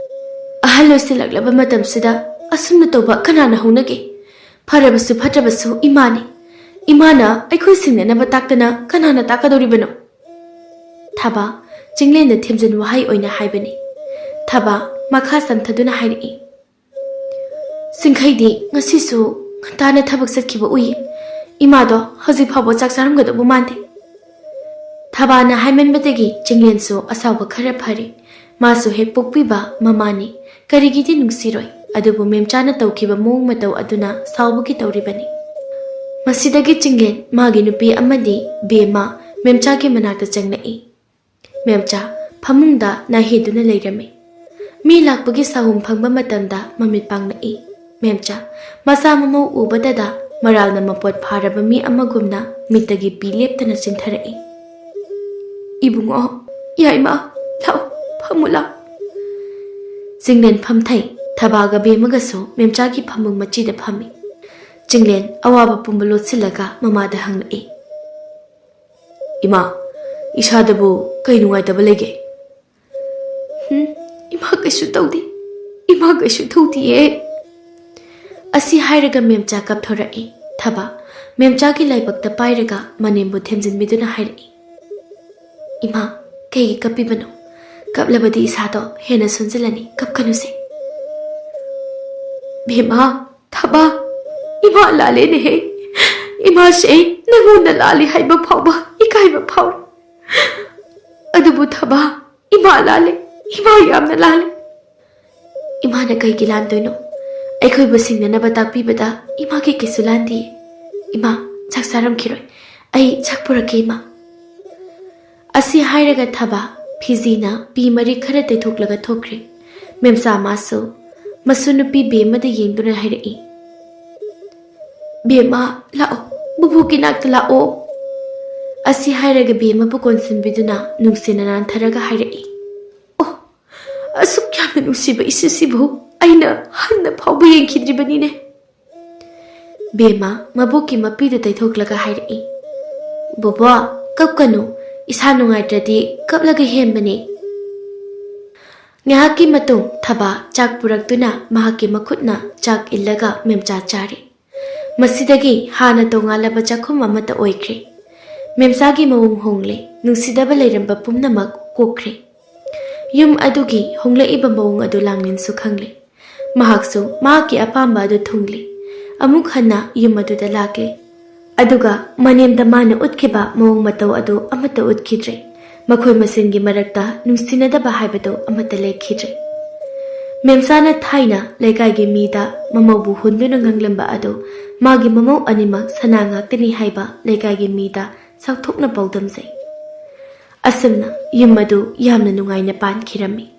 "ꯑꯍꯜ ꯑꯣꯏꯁꯤꯜꯂꯛꯂꯕ ꯃꯇꯝꯁꯤꯗ ꯑꯁꯨꯝꯅ ꯇꯧꯕ ꯀꯅꯥꯅ ꯍꯧꯅꯒꯦ? ꯐꯔꯕꯁꯨ ꯐꯠꯇ꯭ꯔꯕꯁꯨ ꯏꯃꯥꯅꯤ꯫ "ꯏꯃꯥꯅ ꯑꯩꯈꯣꯏ ꯁꯤꯡꯅꯅꯕ ꯇꯥꯛꯇꯅ ꯀꯅꯥꯅ ꯇꯥꯛꯀꯗꯧꯔꯤꯕꯅꯣ?" ꯊꯕꯥ ꯆꯤꯡꯂꯦꯟꯗ ꯊꯦꯝꯖꯤꯟ ꯋꯥꯍꯩ ꯑꯣꯏꯅ ꯍꯥꯏꯕꯅꯤ꯫ ꯊꯕꯥ ꯃꯈꯥ ꯆꯝꯊꯗꯨꯅ ꯍꯥꯏꯔꯛꯏ, "ꯁꯤꯡꯈꯩꯗꯤ ꯉꯁꯤꯁꯨ ꯉꯟꯇꯥꯅ ꯊꯕꯛ ꯆꯠꯈꯤꯕ ꯎꯏ꯫ ꯏꯃꯥꯗꯣ ꯍꯧꯖꯤꯛ ꯐꯥꯎꯕ ꯆꯥꯛ ꯆꯥꯔꯝꯒꯗꯧꯕ ꯃꯥꯟꯗꯦ꯫" ꯊꯕꯥꯅ ꯍꯥꯏꯃꯟꯕꯗꯒꯤ ꯆꯤꯡꯂꯦꯟꯁꯨ ꯑꯁꯥꯎꯕ ꯈꯔ ꯐꯔꯦ꯫ ꯃꯥꯁꯨ ꯍꯦꯛ ꯄꯣꯛꯄꯤꯕ ꯃꯃꯥꯅꯤ, ꯀꯔꯤꯒꯤꯗꯤ ꯅꯨꯡꯁꯤꯔꯣꯏ? ꯑꯗꯨꯕꯨ ꯃꯦꯝꯆꯥꯅ ꯇꯧꯈꯤꯕ ꯃꯑꯣꯡ ꯃꯇꯧ ꯑꯗꯨꯅ ꯁꯥꯎꯕꯒꯤ ꯇꯧꯔꯤꯕꯅꯤ꯫ ꯃꯁꯤꯗꯒꯤ ꯆꯤꯡꯂꯦꯟ ꯃꯥꯒꯤ ꯅꯨꯄꯤ ꯑꯃꯗꯤ ꯕꯦꯝꯃ ꯃꯦꯝꯆꯥꯒꯤ ꯃꯅꯥꯛꯇ ꯆꯪꯂꯛꯏ꯫ ꯃꯦꯝꯆꯥ ꯐꯃꯨꯡꯗ ꯅꯥꯍꯦꯗꯨꯅ ꯂꯩꯔꯝꯃꯤ꯫ ꯃꯤ ꯂꯥꯛꯄꯒꯤ ꯁꯥꯍꯨꯝ ꯐꯪꯕ ꯃꯇꯝꯗ ꯃꯃꯤꯠ ꯄꯥꯡꯂꯛꯏ꯫ ꯃꯦꯝꯆꯥ ꯃꯆꯥ ꯃꯃꯧ ꯎꯕꯗꯗ ꯃꯔꯥꯜꯅ ꯃꯄꯣꯠ ꯐꯥꯔꯕ ꯃꯤ ꯑꯃꯒꯨꯝꯅ ꯃꯤꯠꯇꯒꯤ ꯄꯤ ꯂꯦꯞꯇꯅ ꯆꯤꯟꯊꯔꯛꯏ꯫ "ꯏꯕꯨꯡꯉꯣ, ꯌꯥꯏꯃ, ꯂꯥꯛꯑꯣ, ꯐꯝꯃꯨ ꯂꯥꯛꯑꯣ꯫" ꯆꯤꯡꯂꯦꯟ ꯐꯝꯊꯩ꯫ ꯊꯕꯥꯒ ꯕꯦꯝꯃꯒꯁꯨ ꯃꯦꯝꯆꯥꯒꯤ ꯐꯃꯨꯡ ꯃꯆꯤꯗ ꯐꯝꯃꯤ꯫ ꯆꯤꯡꯂꯦꯟ ꯑꯋꯥꯕ ꯄꯨꯝꯕ ꯂꯣꯠꯁꯤꯜꯂꯒ ꯃꯃꯥꯗ ꯍꯪꯂꯛꯏ, "ꯏꯃꯥ, ꯏꯁꯥꯗꯕꯨ ꯀꯩ ꯅꯨꯡꯉꯥꯏꯇꯕ ꯂꯩꯒꯦ?" "ꯍꯨꯝ, ꯏꯃꯥ ꯀꯩꯁꯨ ꯇꯧꯗꯦ, ꯏꯃꯥ ꯀꯩꯁꯨ ꯇꯧꯗꯤꯌꯦ꯫" ꯑꯁꯤ ꯍꯥꯏꯔꯒ ꯃꯦꯝꯆꯥ ꯀꯞꯊꯣꯔꯛꯏ꯫ ꯊꯕꯥ ꯃꯦꯝꯆꯥꯒꯤ ꯂꯥꯏꯕꯛꯇ ꯄꯥꯏꯔꯒ ꯃꯅꯦꯝꯕꯨ ꯊꯦꯝꯖꯤꯟꯕꯤꯗꯨꯅ ꯍꯥꯏꯔꯛꯏ, "ꯏꯃꯥ, ꯀꯩꯒꯤ ꯀꯞꯄꯤꯕꯅꯣ? ꯀꯞꯂꯕꯗꯤ ꯏꯁꯥꯗꯣ ꯍꯦꯟꯅ ꯁꯣꯟꯖꯤꯜꯂꯅꯤ, ꯀꯞꯀꯅꯨꯁꯦ꯫" "ꯕꯦꯝꯃ, ꯊꯕꯥ, ꯏꯃꯥ ꯂꯥꯜꯂꯦꯅꯦꯍꯦ꯫ ꯏꯃꯥꯁꯦ ꯅꯪꯉꯣꯟꯗ ꯂꯥꯜꯂꯤ ꯍꯥꯏꯕ ꯐꯥꯎꯕ ꯏꯀꯥꯏꯕ ꯐꯥꯎꯔꯦ꯫ ꯑꯗꯨꯕꯨ ꯊꯕꯥ, ꯏꯃꯥ ꯂꯥꯜꯂꯦ, ꯏꯃꯥ ꯌꯥꯝꯅ ꯂꯥꯜꯂꯦ꯫" "ꯏꯃꯥꯅ ꯀꯩꯒꯤ ꯂꯥꯟꯗꯣꯏꯅꯣ? ꯑꯩꯈꯣꯏꯕꯨ ꯁꯤꯡꯅꯅꯕ ꯇꯥꯛꯄꯤꯕꯗ ꯏꯃꯥꯒꯤ ꯀꯩꯁꯨ ꯂꯥꯟꯗꯤꯌꯦ꯫ ꯏꯃꯥ, ꯆꯥꯛ ꯆꯥꯔꯝꯈꯤꯔꯣꯏ꯫ ꯑꯩ ꯆꯥꯛ ꯄꯨꯔꯛꯀꯦ, ꯏꯃꯥ꯫" ꯑꯁꯤ ꯍꯥꯏꯔꯒ ꯊꯕꯥ ꯐꯤꯖꯤꯅ ꯄꯤ ꯃꯔꯤꯛ ꯈꯔ ꯇꯩꯊꯣꯛꯂꯒ ꯊꯣꯛꯈ꯭ꯔꯦ꯫ ꯃꯦꯝꯆꯥ ꯃꯥꯁꯨ ꯃꯁꯨ ꯅꯨꯄꯤ ꯕꯦꯝꯃꯗ ꯌꯦꯡꯗꯨꯅ ꯍꯥꯏꯔꯛꯏ, "ꯕꯦꯝꯃ, ꯂꯥꯛꯑꯣ, ꯕꯨꯕꯣꯛꯀꯤ ꯅꯥꯛꯇ ꯂꯥꯛꯑꯣ꯫" ꯑꯁꯤ ꯍꯥꯏꯔꯒ ꯕꯦꯝꯃꯕꯨ ꯀꯣꯟꯁꯤꯟꯕꯤꯗꯨꯅ ꯅꯨꯡꯁꯤꯅ ꯅꯥꯟꯊꯔꯒ ꯍꯥꯏꯔꯛꯏ, "ꯑꯣ, ꯑꯁꯨꯛ ꯌꯥꯝꯅ ꯅꯨꯡꯁꯤꯕ ꯏꯆꯦꯁꯤꯕꯨ ꯑꯩꯅ ꯍꯟꯅ ꯐꯥꯎꯕ ꯌꯦꯡꯈꯤꯗ꯭ꯔꯤꯕꯅꯤꯅꯦ꯫" ꯕꯦꯝꯃ ꯃꯕꯣꯛꯀꯤ ꯃꯄꯤꯗꯨ ꯇꯩꯊꯣꯛꯂꯒ ꯍꯥꯏꯔꯛꯏ, "ꯕꯣꯕꯣ, ꯀꯞꯀꯅꯨ, ꯏꯁꯥ ꯅꯨꯡꯉꯥꯏꯇ꯭ꯔꯗꯤ ꯀꯞꯂꯒ ꯍꯦꯟꯕꯅꯤ꯫" ꯉꯥꯏꯍꯥꯛꯀꯤ ꯃꯇꯨꯡ ꯊꯕꯥ ꯆꯥꯛ ꯄꯨꯔꯛꯇꯨꯅ ꯃꯍꯥꯛꯀꯤ ꯃꯈꯨꯠꯅ ꯆꯥꯛ ꯏꯜꯂꯒ ꯃꯦꯝꯆꯥ ꯆꯥꯔꯤ꯫ ꯃꯁꯤꯗꯒꯤ ꯍꯥꯟꯅ ꯇꯣꯉꯥꯜꯂꯕ ꯆꯥꯛꯈꯨꯝ ꯑꯃꯠꯇ ꯑꯣꯏꯈ꯭ꯔꯦ꯫ ꯃꯦꯝꯆꯥꯒꯤ ꯃꯑꯣꯡ ꯍꯣꯡꯂꯦ꯫ ꯅꯨꯡꯁꯤꯗꯕ ꯂꯩꯔꯝꯕ ꯄꯨꯝꯅꯃꯛ ꯀꯣꯛꯈ꯭ꯔꯦ꯫ ꯌꯨꯝ ꯑꯗꯨꯒꯤ ꯍꯣꯡꯂꯛꯏꯕ ꯃꯑꯣꯡ ꯑꯗꯨ ꯂꯥꯡꯂꯤꯟꯁꯨ ꯈꯪꯂꯦ꯫ ꯃꯍꯥꯛꯁꯨ ꯃꯍꯥꯛꯀꯤ ꯑꯄꯥꯝꯕ ꯑꯗꯨ ꯊꯨꯡꯂꯦ꯫ ꯑꯃꯨꯛ ꯍꯟꯅ ꯌꯨꯝ ꯑꯗꯨꯗ ꯂꯥꯛꯂꯦ꯫ ꯑꯗꯨꯒ ꯃꯅꯦꯝꯗ ꯃꯥꯅ ꯎꯠꯈꯤꯕ ꯃꯑꯣꯡ ꯃꯇꯧ ꯑꯗꯨ ꯑꯃꯠꯇ ꯎꯠꯈꯤꯗ꯭ꯔꯦ꯫ ꯃꯈꯣꯏ ꯃꯁꯦꯟꯒꯤ ꯃꯔꯛꯇ ꯅꯨꯡꯁꯤꯅꯗꯕ ꯍꯥꯏꯕꯗꯨ ꯑꯃꯠꯇ ꯂꯩꯈꯤꯗ꯭ꯔꯦ꯫ ꯃꯦꯝꯆꯥꯅ ꯊꯥꯏꯅ ꯂꯩꯀꯥꯏꯒꯤ ꯃꯤꯗ ꯃꯃꯧꯕꯨ ꯍꯨꯟꯗꯨꯅ ꯉꯥꯡꯂꯝꯕ ꯑꯗꯨ ꯃꯥꯒꯤ ꯃꯃꯧ ꯑꯅꯤꯃꯛ ꯁꯅꯥ ꯉꯥꯛꯇꯅꯤ ꯍꯥꯏꯕ ꯂꯩꯀꯥꯏꯒꯤ ꯃꯤꯗ ꯆꯥꯎꯊꯣꯛꯅ ꯄꯥꯎꯗꯝꯖꯩ꯫ ꯑꯁꯨꯝꯅ ꯌꯨꯝ ꯑꯗꯨ ꯌꯥꯝꯅ ꯅꯨꯡꯉꯥꯏꯅ ꯄꯥꯟꯈꯤꯔꯝꯃꯤ꯫